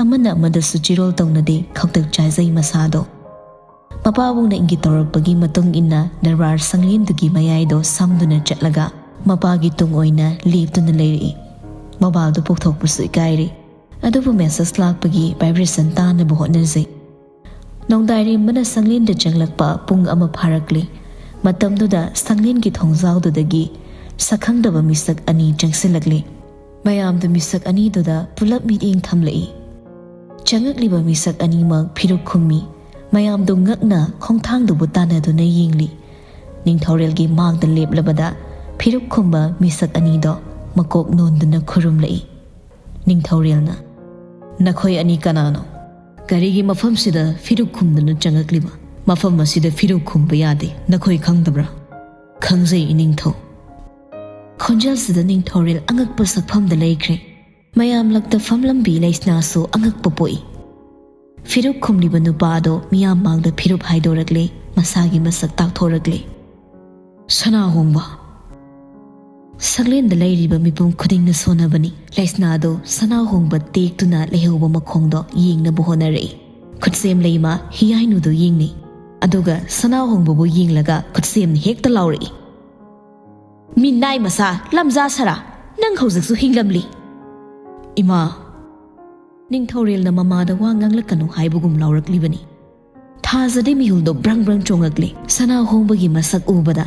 ꯑꯃꯅ ꯑꯃꯗꯁꯨ ꯆꯤꯔꯣꯜ ꯇꯧꯅꯗꯦ, ꯈꯛꯇꯛ ꯆꯥꯏꯖꯩ ꯃꯁꯥꯗꯣ꯫ ꯃꯄꯥꯕꯨꯡꯅ ꯏꯪꯒꯤꯠ ꯇꯧꯔꯛꯄꯒꯤ ꯃꯇꯨꯡ ꯏꯟꯅ ꯗꯔꯕꯥꯔ ꯁꯪꯂꯦꯟꯗꯨꯒꯤ ꯃꯌꯥꯏꯗꯣ ꯁꯝꯗꯨꯅ ꯆꯠꯂꯒ ꯃꯄꯥꯒꯤ ꯇꯨꯡ ꯑꯣꯏꯅ ꯂꯦꯞꯇꯨꯅ ꯂꯩꯔꯛꯏ꯫ ꯃꯣꯕꯥꯏꯜꯗꯨ ꯄꯨꯊꯣꯛꯄꯁꯨ ꯏꯀꯥꯏꯔꯦ꯫ ꯑꯗꯨꯕꯨ ꯃꯦꯁꯦꯖ ꯂꯥꯛꯄꯒꯤ ꯚꯥꯏꯕ꯭ꯔꯦꯁꯟ ꯇꯥꯅꯕ ꯍꯣꯠꯅꯖꯩ꯫ ꯅꯣꯡꯗꯥꯏꯔꯦꯝꯕꯅ ꯁꯪꯂꯦꯟꯗ ꯆꯪꯂꯛꯄ ꯄꯨꯡ ꯑꯃ ꯐꯥꯔꯛꯂꯦ꯫ ꯃꯇꯝꯗꯨꯗ ꯁꯪꯂꯦꯟꯒꯤ ꯊꯣꯡꯖꯥꯎꯗꯨꯗꯒꯤ ꯁꯛꯈꯪꯗꯕ ꯃꯤꯁꯛ ꯑꯅꯤ ꯆꯪꯁꯤꯜꯂꯛꯂꯦ꯫ ꯃꯌꯥꯝꯗꯨ ꯃꯤꯁꯛ ꯑꯅꯤꯗꯨꯗ ꯄꯨꯂꯞ ꯃꯤꯠꯌꯦꯡ ꯊꯝꯂꯛꯏ꯫ ꯆꯪꯉꯛꯂꯤꯕ ꯃꯤꯁꯛ ꯑꯅꯤꯃꯛ ꯐꯤꯔꯨꯛ ꯈꯨꯝꯃꯤ꯫ ꯃꯌꯥꯝꯗꯨ ꯉꯛꯅ ꯈꯣꯡꯊꯥꯡꯗꯨꯕꯨ ꯇꯥꯟꯅꯗꯨꯅ ꯌꯦꯡꯂꯤ꯫ ꯅꯤꯡꯊꯧꯔꯦꯜꯒꯤ ꯃꯥꯡꯗ ꯂꯦꯞꯂꯕꯗ ꯐꯤꯔꯨꯛ ꯈꯨꯝꯕ ꯃꯤꯁꯛ ꯑꯅꯤꯗꯣ ꯃꯀꯣꯛ ꯅꯣꯟꯗꯨꯅ ꯈꯨꯔꯨꯝꯂꯛꯏ꯫ ꯅꯤꯡꯊꯧꯔꯦꯜꯅ, ꯅꯈꯣꯏ ꯑꯅꯤ ꯀꯅꯥꯅꯣ? ꯀꯔꯤꯒꯤ ꯃꯐꯝꯁꯤꯗ ꯐꯤꯔꯨꯛ ꯈꯨꯝꯗꯨꯅ ꯆꯪꯉꯛꯂꯤꯕ? ꯃꯐꯝ ꯑꯁꯤꯗ ꯐꯤꯔꯨꯛ ꯈꯨꯝꯕ ꯌꯥꯗꯦ, ꯅꯈꯣꯏ ꯈꯪꯗꯕ꯭ꯔꯥ? ꯈꯪꯖꯩ, ꯏꯅꯤꯡꯊꯧ꯫ ꯈꯣꯟꯖꯦꯜꯁꯤꯗ ꯅꯤꯡꯊꯧꯔꯦꯜ ꯑꯉꯛꯄ ꯁꯛꯐꯝꯗ ꯂꯩꯈ꯭ꯔꯦ꯫ ꯃꯌꯥꯝ ꯂꯛꯇ ꯐꯝꯂꯝꯕꯤ ꯂꯩꯁꯅꯥꯁꯨ ꯑꯉꯛꯄ ꯄꯣꯛꯏ꯫ ꯐꯤꯔꯨꯛ ꯈꯨꯝꯂꯤꯕ ꯅꯨꯄꯥ ꯑꯗꯣ ꯃꯤꯌꯥꯝ ꯃꯥꯡꯗ ꯐꯤꯔꯨꯛ ꯍꯥꯏꯗꯣꯔꯛꯂꯦ, ꯃꯁꯥꯒꯤ ꯃꯁꯛ ꯇꯥꯛꯊꯣꯔꯛꯂꯦ꯫ ꯁꯅꯥꯍꯣꯡꯕ꯫ ꯁꯛꯂꯦꯟꯗ ꯂꯩꯔꯤꯕ ꯃꯤꯄꯨꯝ ꯈꯨꯗꯤꯡꯅ ꯁꯣꯟꯅꯕꯅꯤ꯫ ꯂꯩꯁꯅꯥꯗꯣ ꯁꯅꯥꯍꯣꯡꯕ ꯇꯦꯛꯇꯨꯅ ꯂꯩꯍꯧꯕ ꯃꯈꯣꯡꯗꯣ ꯌꯦꯡꯅꯕ ꯍꯣꯠꯅꯔꯛꯏ꯫ ꯈꯨꯠꯁꯦꯝ ꯂꯩꯃ ꯍꯤꯌꯥꯏꯅꯨꯗꯣ ꯌꯦꯡꯅꯩ꯫ ꯑꯗꯨꯒ ꯁꯅꯥꯍꯣꯡꯕꯕꯨ ꯌꯦꯡꯂꯒ ꯈꯨꯠꯁꯦꯝꯅ ꯍꯦꯛꯇ ꯂꯥꯎꯔꯛꯏ, "ꯃꯤꯅꯥꯏ ꯃꯆꯥ, ꯂꯝꯖꯥ ꯁꯔꯥ, ꯅꯪ ꯍꯧꯖꯤꯛꯁꯨ ꯍꯤꯡꯂꯝꯂꯤ!" "ꯏꯃꯥ!" ꯅꯤꯡꯊꯧꯔꯦꯜꯅ ꯃꯃꯥꯗ ꯋꯥ ꯉꯥꯡꯂꯛꯀꯅꯨ ꯍꯥꯏꯕꯒꯨꯝ ꯂꯥꯎꯔꯛꯂꯤꯕꯅꯤ꯫ ꯊꯥꯖꯗꯦ ꯃꯤꯍꯨꯜꯗꯣ ꯕ꯭ꯔꯪ ꯕ꯭ꯔꯪ ꯆꯣꯡꯉꯛꯂꯦ ꯁꯅꯥꯍꯣꯡꯕꯒꯤ ꯃꯁꯛ ꯎꯕꯗ꯫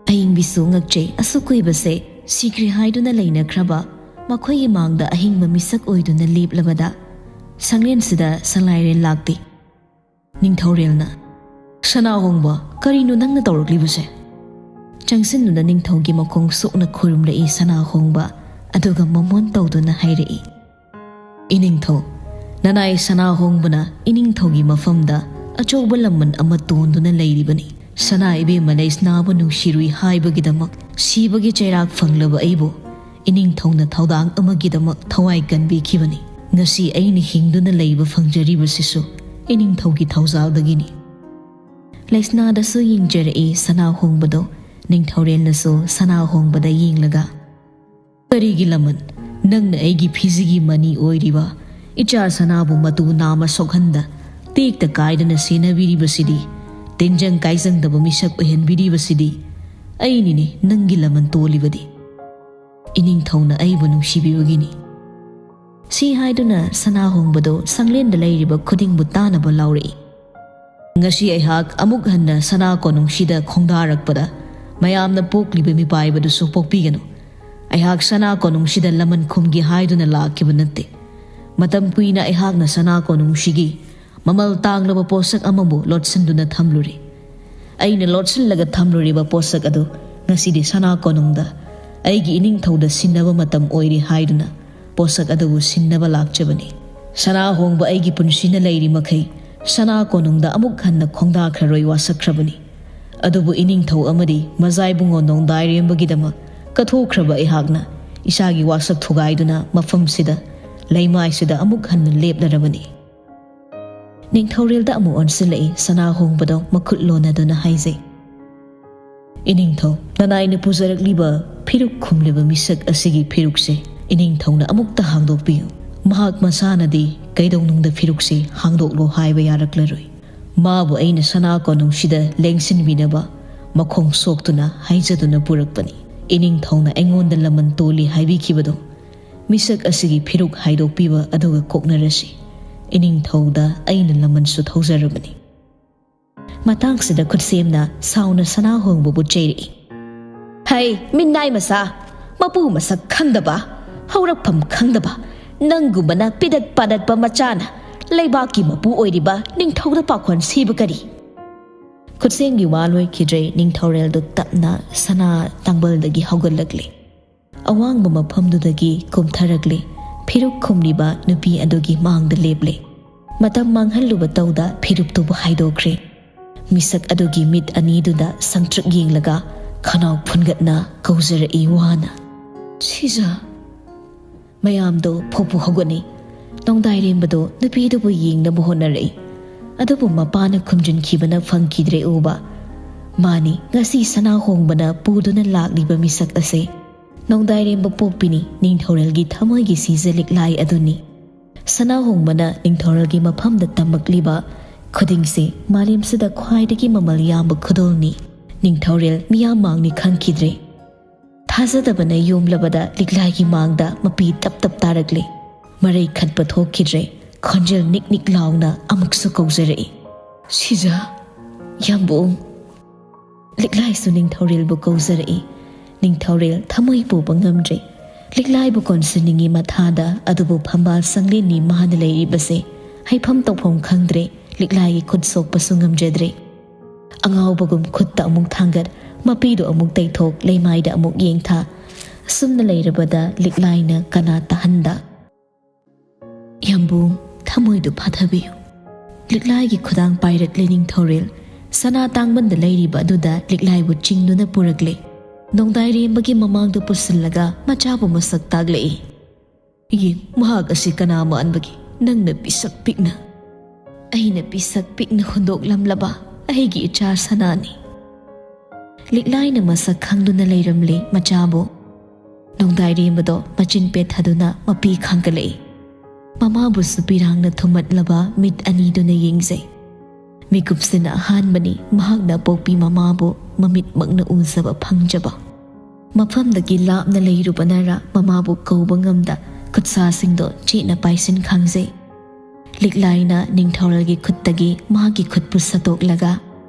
ꯑꯏꯪꯕꯤꯁꯨ ꯉꯛꯆꯩ, ꯑꯁꯨꯛ ꯀꯨꯏꯕꯁꯦ ꯁꯤꯈ꯭ꯔꯦ ꯍꯥꯏꯗꯨꯅ ꯂꯩꯅꯈ꯭ꯔꯕ ꯃꯈꯣꯏꯒꯤ ꯃꯥꯡꯗ ꯑꯍꯤꯡꯕ ꯃꯤꯁꯛ ꯑꯣꯏꯗꯨꯅ ꯂꯦꯞꯂꯕꯗ ꯁꯪꯂꯦꯟꯁꯤꯗ ꯁꯂꯥꯏꯔꯦꯟ ꯂꯥꯛꯇꯦ꯫ ꯅꯤꯡꯊꯧꯔꯦꯜꯅ, "ꯁꯅꯥꯍꯣꯡꯕ, ꯀꯔꯤꯅꯣ ꯅꯪꯅ ꯇꯧꯔꯛꯂꯤꯕꯁꯦ?" ꯆꯪꯁꯤꯟꯗꯨꯅ ꯅꯤꯡꯊꯧꯒꯤ ꯃꯈꯣꯡ ꯁꯣꯛꯅ ꯈꯨꯔꯨꯝꯂꯛꯏ ꯁꯅꯥꯍꯣꯡꯕ, ꯑꯗꯨꯒ ꯃꯃꯣꯟ ꯇꯧꯗꯨꯅ ꯍꯥꯏꯔꯛꯏ, "ꯏꯅꯤꯡꯊꯧ, ꯅꯅꯥꯏ ꯁꯅꯥꯍꯣꯡꯕꯅ ꯏꯅꯤꯡꯊꯧꯒꯤ ꯃꯐꯝꯗ ꯑꯆꯧꯕ ꯂꯃꯟ ꯑꯃ ꯇꯣꯟꯗꯨꯅ ꯂꯩꯔꯤꯕꯅꯤ꯫ ꯁꯅꯥ ꯏꯕꯦꯝꯃ ꯂꯩꯁꯅꯥꯕꯨ ꯅꯨꯡꯁꯤꯔꯨꯏ ꯍꯥꯏꯕꯒꯤꯗꯃꯛ ꯁꯤꯕꯒꯤ ꯆꯩꯔꯥꯛ ꯐꯪꯂꯕ ꯑꯩꯕꯨ ꯏꯅꯤꯡꯊꯧꯅ ꯊꯧꯗꯥꯡ ꯑꯃꯒꯤꯗꯃꯛ ꯊꯋꯥꯏ ꯀꯟꯕꯤꯈꯤꯕꯅꯤ꯫ ꯉꯁꯤ ꯑꯩꯅ ꯍꯤꯡꯗꯨꯅ ꯂꯩꯕ ꯐꯪꯖꯔꯤꯕꯁꯤꯁꯨ ꯏꯅꯤꯡꯊꯧꯒꯤ ꯊꯧꯖꯥꯜꯗꯒꯤꯅꯤ꯫" ꯂꯩꯁꯅꯥꯗꯁꯨ ꯌꯦꯡꯖꯔꯛꯏ ꯁꯅꯥꯍꯣꯡꯕꯗꯣ, ꯅꯤꯡꯊꯧꯔꯦꯜꯅꯁꯨ ꯁꯅꯥꯍꯣꯡꯕꯗ ꯌꯦꯡꯂꯒ, "ꯀꯔꯤꯒꯤ ꯂꯃꯟ? ꯅꯪꯅ ꯑꯩꯒꯤ ꯐꯤꯖꯤꯒꯤ ꯃꯅꯤ ꯑꯣꯏꯔꯤꯕ ꯏꯆꯥ ꯁꯅꯥꯕꯨ ꯃꯇꯨ ꯅꯥꯝꯃ ꯁꯣꯛꯍꯟꯗ, ꯇꯦꯛꯇ ꯀꯥꯏꯗꯅ ꯁꯦꯟꯅꯕꯤꯔꯤꯕꯁꯤꯗꯤ ꯇꯤꯟꯖꯪ ꯀꯥꯏꯖꯪꯗꯕ ꯃꯤꯁꯛ ꯑꯣꯏꯍꯟꯕꯤꯔꯤꯕꯁꯤꯗꯤ ꯑꯩꯅꯤꯅꯦ ꯅꯪꯒꯤ ꯂꯃꯟ ꯇꯣꯜꯂꯤꯕꯗꯤ꯫ ꯏꯅꯤꯡꯊꯧꯅ ꯑꯩꯕꯨ ꯅꯨꯡꯁꯤꯕꯤꯕꯒꯤꯅꯤ꯫" ꯁꯤ ꯍꯥꯏꯗꯨꯅ ꯁꯅꯥꯍꯣꯡꯕꯗꯣ ꯁꯪꯂꯦꯟꯗ ꯂꯩꯔꯤꯕ ꯈꯨꯗꯤꯡꯕꯨ ꯇꯥꯅꯕ ꯂꯥꯎꯔꯛꯏ꯫ "ꯉꯁꯤ ꯑꯩꯍꯥꯛ ꯑꯃꯨꯛ ꯍꯟꯅ ꯁꯅꯥ ꯀꯣꯅꯨꯡꯁꯤꯗ ꯈꯣꯡꯗꯥꯔꯛꯄꯗ ꯃꯌꯥꯝꯅ ꯄꯣꯛꯂꯤꯕ ꯃꯤꯄꯥꯏꯕꯗꯨꯁꯨ ꯄꯣꯛꯄꯤꯒꯅꯨ꯫ ꯑꯩꯍꯥꯛ ꯁꯅꯥ ꯀꯣꯅꯨꯡꯁꯤꯗ ꯂꯃꯟ ꯈꯨꯝꯒꯦ ꯍꯥꯏꯗꯨꯅ ꯂꯥꯛꯈꯤꯕ ꯅꯠꯇꯦ꯫ ꯃꯇꯝ ꯀꯨꯏꯅ ꯑꯩꯍꯥꯛꯅ ꯁꯅꯥ ꯀꯣꯅꯨꯡꯁꯤꯒꯤ ꯃꯃꯜ ꯇꯥꯡꯂꯕ ꯄꯣꯠꯁꯛ ꯑꯃꯕꯨ ꯂꯣꯠꯁꯤꯟꯗꯨꯅ ꯊꯝꯂꯨꯔꯦ꯫ ꯑꯩꯅ ꯂꯣꯠꯁꯤꯜꯂꯒ ꯊꯝꯂꯨꯔꯤꯕ ꯄꯣꯠꯁꯛ ꯑꯗꯨ ꯉꯁꯤꯗꯤ ꯁꯅꯥ ꯀꯣꯅꯨꯡꯗ ꯑꯩꯒꯤ ꯏꯅꯤꯡꯊꯧꯗ ꯁꯤꯟꯅꯕ ꯃꯇꯝ ꯑꯣꯏꯔꯦ ꯍꯥꯏꯗꯨꯅ ꯄꯣꯠꯁꯛ ꯑꯗꯨꯕꯨ ꯁꯤꯟꯅꯕ ꯂꯥꯛꯆꯕꯅꯤ꯫ ꯁꯅꯥ ꯍꯣꯡꯕ ꯑꯩꯒꯤ ꯄꯨꯟꯁꯤꯅ ꯂꯩꯔꯤ ꯃꯈꯩ ꯁꯅꯥ ꯀꯣꯅꯨꯡꯗ ꯑꯃꯨꯛ ꯍꯟꯅ ꯈꯣꯡꯗꯥꯈ꯭ꯔꯔꯣꯏ ꯋꯥꯁꯛꯈ꯭ꯔꯕꯅꯤ꯫ ꯑꯗꯨꯕꯨ ꯏꯅꯤꯡꯊꯧ ꯑꯃꯗꯤ ꯃꯖꯥꯏꯕꯨꯡꯉꯣ ꯅꯣꯡꯗꯥꯏꯔꯦꯝꯕꯒꯤꯗꯃꯛ ꯀꯠꯊꯣꯛꯈ꯭ꯔꯕ ꯑꯩꯍꯥꯛꯅ ꯏꯁꯥꯒꯤ ꯋꯥꯁꯛ ꯊꯨꯒꯥꯏꯗꯨꯅ ꯃꯐꯝꯁꯤꯗ, ꯂꯩꯃꯥꯏꯁꯤꯗ ꯑꯃꯨꯛ ꯍꯟꯅ ꯂꯦꯞꯂꯔꯕꯅꯤ꯫ ꯅꯤꯡꯊꯧꯔꯦꯜꯗ ꯑꯃꯨꯛ ꯑꯣꯟꯁꯤꯜꯂꯛꯏ ꯁꯅꯥ ꯍꯣꯡꯕꯗꯣ ꯃꯈꯨꯠ ꯂꯣꯟꯅꯗꯨꯅ ꯍꯥꯏꯖꯩ, "ꯏꯅꯤꯡꯊꯧ, ꯅꯅꯥꯏꯅ ꯄꯨꯖꯔꯛꯂꯤꯕ ꯐꯤꯔꯨꯛ ꯈꯨꯝꯂꯤꯕ ꯃꯤꯁꯛ ꯑꯁꯤꯒꯤ ꯐꯤꯔꯨꯛꯁꯦ ꯏꯅꯤꯡꯊꯧꯅ ꯑꯃꯨꯛꯇ ꯍꯥꯡꯗꯣꯛꯄꯤꯌꯨ꯫ ꯃꯍꯥꯛ ꯃꯁꯥꯅꯗꯤ ꯀꯩꯗꯧꯅꯨꯡꯗ ꯐꯤꯔꯨꯛꯁꯦ ꯍꯥꯡꯗꯣꯛꯂꯣ ꯍꯥꯏꯕ ꯌꯥꯔꯛꯂꯔꯣꯏ꯫ ꯃꯥꯕꯨ ꯑꯩꯅ ꯁꯅꯥ ꯀꯣꯅꯨꯡꯁꯤꯗ ꯂꯦꯡꯁꯤꯟꯕꯤꯅꯕ ꯃꯈꯣꯡ ꯁꯣꯛꯇꯨꯅ ꯍꯥꯏꯖꯗꯨꯅ ꯄꯨꯔꯛꯄꯅꯤ꯫ ꯏꯅꯤꯡꯊꯧꯅ ꯑꯩꯉꯣꯟꯗ ꯂꯃꯟ ꯇꯣꯜꯂꯤ ꯍꯥꯏꯕꯤꯈꯤꯕꯗꯣ ꯃꯤꯁꯛ ꯑꯁꯤꯒꯤ ꯐꯤꯔꯨꯛ ꯍꯥꯏꯗꯣꯛꯄꯤꯕ ꯑꯗꯨꯒ ꯀꯣꯛꯅꯔꯁꯤ꯫ ꯏꯅꯤꯡꯊꯧꯗ ꯑꯩꯅ ꯂꯃꯟꯁꯨ ꯊꯧꯖꯔꯕꯅꯤ꯫" ꯃꯇꯥꯡꯁꯤꯗ ꯈꯨꯠꯁꯦꯝꯅ ꯁꯥꯎꯅ ꯁꯅꯥ ꯍꯣꯡꯕꯕꯨ ꯆꯩꯔꯛꯏ, "ꯍꯩ, ꯃꯤꯅꯥꯏ ꯃꯆꯥ, ꯃꯄꯨ ꯃꯁꯛ ꯈꯪꯗꯕ, ꯍꯧꯔꯛꯐꯝ ꯈꯪꯗꯕ, ꯅꯪꯒꯨꯝꯕꯅ ꯄꯤꯗꯠ ꯄꯥꯗꯠꯄ ꯃꯆꯥꯅ ꯂꯩꯕꯥꯛꯀꯤ ꯃꯄꯨ ꯑꯣꯏꯔꯤꯕ ꯅꯤꯡꯊꯧꯗ ꯄꯥꯈꯣꯟ ꯁꯤꯕ ꯀꯔꯤ?" ꯈꯨꯠꯁꯦꯝꯒꯤ ꯋꯥ ꯂꯣꯏꯈꯤꯗ꯭ꯔꯦ, ꯅꯤꯡꯊꯧꯔꯦꯜꯗꯨ ꯇꯞꯅ ꯁꯅꯥ ꯇꯥꯡꯕꯜꯗꯒꯤ ꯍꯧꯒꯠꯂꯛꯂꯦ꯫ ꯑꯋꯥꯡꯕ ꯃꯐꯝꯗꯨꯗꯒꯤ ꯀꯨꯝꯊꯔꯛꯂꯦ꯫ ꯐꯤꯔꯨꯛ ꯈꯨꯝꯂꯤꯕ ꯅꯨꯄꯤ ꯑꯗꯨꯒꯤ ꯃꯥꯡꯗ ꯂꯦꯞꯂꯦ꯫ ꯃꯇꯝ ꯃꯥꯡꯍꯜꯂꯨꯕ ꯇꯧꯗ ꯐꯤꯔꯨꯛꯇꯨꯕꯨ ꯍꯥꯏꯗꯣꯛꯈ꯭ꯔꯦ꯫ ꯃꯤꯁꯛ ꯑꯗꯨꯒꯤ ꯃꯤꯠ ꯑꯅꯤꯗꯨꯗ ꯁꯪꯇ꯭ꯔꯤꯛ ꯌꯦꯡꯂꯒ ꯈꯅꯥꯎ ꯐꯨꯟꯒꯠꯅ ꯀꯧꯖꯔꯛꯏ ꯋꯥꯅ, "ꯁꯤꯖ!" ꯃꯌꯥꯝꯗꯣ ꯐꯨꯞ ꯐꯨꯞ ꯍꯧꯒꯠꯅꯩ꯫ ꯅꯣꯡꯗꯥꯏꯔꯦꯝꯕꯗꯣ ꯅꯨꯄꯤꯗꯨꯕꯨ ꯌꯦꯡꯅꯕ ꯍꯣꯠꯅꯔꯛꯏ꯫ ꯑꯗꯨꯕꯨ ꯃꯄꯥꯅ ꯈꯨꯝꯖꯤꯟꯈꯤꯕꯅ ꯐꯪꯈꯤꯗ꯭ꯔꯦ ꯎꯕ꯫ ꯃꯥꯅꯤ, ꯉꯁꯤ ꯁꯅꯥ ꯍꯣꯡꯕꯅ ꯄꯨꯗꯨꯅ ꯂꯥꯛꯂꯤꯕ ꯃꯤꯁꯛ ꯑꯁꯦ꯫ ꯅꯣꯡꯗꯥꯏꯔꯦꯝꯕ ꯄꯣꯛꯄꯤꯅꯤ, ꯅꯤꯡꯊꯧꯔꯦꯜꯒꯤ ꯊꯃꯣꯏꯒꯤ ꯁꯤꯖ ꯂꯤꯛꯂꯥꯏ ꯑꯗꯨꯅꯤ꯫ ꯁꯅꯥ ꯍꯣꯡꯕꯅ ꯅꯤꯡꯊꯧꯔꯦꯜꯒꯤ ꯃꯐꯝꯗ ꯇꯝꯃꯛꯂꯤꯕ ꯈꯨꯗꯤꯡꯁꯦ ꯃꯥꯂꯦꯝꯁꯤꯗ ꯈ꯭ꯋꯥꯏꯗꯒꯤ ꯃꯃꯜ ꯌꯥꯝꯕ ꯈꯨꯗꯣꯜꯅꯤ꯫ ꯅꯤꯡꯊꯧꯔꯦꯜ ꯃꯤꯌꯥꯝ ꯃꯥꯡꯅꯤ ꯈꯪꯈꯤꯗ꯭ꯔꯦ꯫ ꯊꯥꯖꯗꯕꯅ ꯌꯣꯝꯂꯕꯗ ꯂꯤꯛꯂꯥꯏꯒꯤ ꯃꯥꯡꯗ ꯃꯄꯤ ꯇꯞ ꯇꯞ ꯇꯥꯔꯛꯂꯦ꯫ ꯃꯔꯩ ꯈꯠꯄ ꯊꯣꯛꯈꯤꯗ꯭ꯔꯦ꯫ ꯈꯣꯟꯖꯦꯜ ꯅꯤꯛ ꯅꯤꯛ ꯂꯥꯎꯅ ꯑꯃꯨꯛꯁꯨ ꯀꯧꯖꯔꯛꯏ, "ꯁꯤꯖ! ꯌꯥꯝꯕꯨꯡ!" ꯂꯤꯛꯂꯥꯏꯁꯨ ꯅꯤꯡꯊꯧꯔꯦꯜꯕꯨ ꯀꯧꯖꯔꯛꯏ꯫ ꯅꯤꯡꯊꯧꯔꯦꯜ ꯊꯃꯣꯏ ꯄꯨꯕ ꯉꯝꯗ꯭ꯔꯦ꯫ ꯂꯤꯛꯂꯥꯏꯕꯨ ꯀꯣꯟꯁꯤꯟꯅꯤꯡꯉꯤ ꯃꯊꯥꯗ, ꯑꯗꯨꯕꯨ ꯐꯝꯕꯥꯜ ꯁꯪꯂꯦꯟꯅꯤ ꯃꯥꯅ ꯂꯩꯔꯤꯕꯁꯦ꯫ ꯍꯥꯏꯐꯝ ꯇꯧꯐꯝ ꯈꯪꯗ꯭ꯔꯦ꯫ ꯂꯤꯛꯂꯥꯏꯒꯤ ꯈꯨꯠ ꯁꯣꯛꯄꯁꯨ ꯉꯝꯖꯗ꯭ꯔꯦ꯫ ꯑꯉꯥꯎꯕꯒꯨꯝ ꯈꯨꯠꯇ ꯑꯃꯨꯛ ꯊꯥꯡꯒꯠ, ꯃꯄꯤꯗꯨ ꯑꯃꯨꯛ ꯇꯩꯊꯣꯛ, ꯂꯩꯃꯥꯏꯗ ꯑꯃꯨꯛ ꯌꯦꯡꯊ꯫ ꯑꯁꯨꯝꯅ ꯂꯩꯔꯕꯗ ꯂꯤꯛꯂꯥꯏꯅ ꯀꯅꯥ ꯇꯥꯍꯟꯗ? "ꯌꯥꯝꯕꯨꯡ, ꯊꯃꯣꯏꯗꯨ ꯐꯥꯊꯕꯤꯌꯨ꯫" ꯂꯤꯛꯂꯥꯏꯒꯤ ꯈꯨꯗꯥꯡ ꯄꯥꯏꯔꯛꯂꯦ ꯅꯤꯡꯊꯧꯔꯦꯜ꯫ ꯁꯅꯥ ꯇꯥꯡꯕꯟꯗ ꯂꯩꯔꯤꯕ ꯑꯗꯨꯗ ꯂꯤꯛꯂꯥꯏꯕꯨ ꯆꯤꯡꯗꯨꯅ ꯄꯨꯔꯛꯂꯦ꯫ ꯅꯣꯡꯗꯥꯏꯔꯦꯝꯕꯒꯤ ꯃꯃꯥꯡꯗ ꯄꯨꯁꯤꯜꯂꯒ ꯃꯆꯥꯕꯨ ꯃꯁꯛ ꯇꯥꯛꯂꯛꯏ꯫ "ꯌꯦꯡ, ꯃꯍꯥꯛ ꯑꯁꯤ ꯀꯅꯥ ꯃꯥꯟꯕꯒꯦ? ꯅꯪꯅ ꯄꯤꯁꯛ ꯄꯤꯛꯅ" "ꯑꯩꯅ ꯄꯤꯁꯛ ꯄꯤꯛꯅ ꯍꯨꯟꯗꯣꯛꯂꯝꯂꯕ ꯑꯩꯒꯤ ꯏꯆꯥ ꯁꯅꯥꯅꯤ꯫" ꯂꯤꯛꯂꯥꯏꯅ ꯃꯁꯛ ꯈꯪꯗꯨꯅ ꯂꯩꯔꯝꯂꯦ ꯃꯆꯥꯕꯨ꯫ ꯅꯣꯡꯗꯥꯏꯔꯦꯝꯕꯗꯣ ꯃꯆꯤꯟ ꯄꯦꯠꯊꯗꯨꯅ ꯃꯄꯤ ꯈꯥꯡꯒꯠꯂꯛꯏ꯫ ꯃꯃꯥꯕꯨꯁꯨ ꯄꯤꯔꯥꯡꯅ ꯊꯨꯝꯃꯠꯂꯕ ꯃꯤꯠ ꯑꯅꯤꯗꯨꯅ ꯌꯦꯡꯖꯩ꯫ ꯃꯤꯀꯨꯞꯁꯤꯅ ꯑꯍꯥꯟꯕꯅꯤ ꯃꯍꯥꯛꯅ ꯄꯣꯛꯄꯤ ꯃꯃꯥꯕꯨ ꯃꯃꯤꯠꯃꯛꯅ ꯎꯖꯕ ꯐꯪꯖꯕ꯫ ꯃꯐꯝꯗꯒꯤ ꯂꯥꯞꯅ ꯂꯩꯔꯨꯕꯅꯔ ꯃꯃꯥꯕꯨ ꯀꯧꯕ ꯉꯝꯗ ꯈꯨꯠꯁꯥꯁꯤꯡꯗꯣ ꯆꯦꯠꯅ ꯄꯥꯏꯁꯤꯟ ꯈꯥꯡꯖꯩ꯫ ꯂꯤꯛꯂꯥꯏꯅ ꯅꯤꯡꯊꯧꯔꯦꯜꯒꯤ ꯈꯨꯠꯇꯒꯤ ꯃꯥꯒꯤ ꯈꯨꯠꯄꯨ ꯁꯠꯇꯣꯛꯂꯒ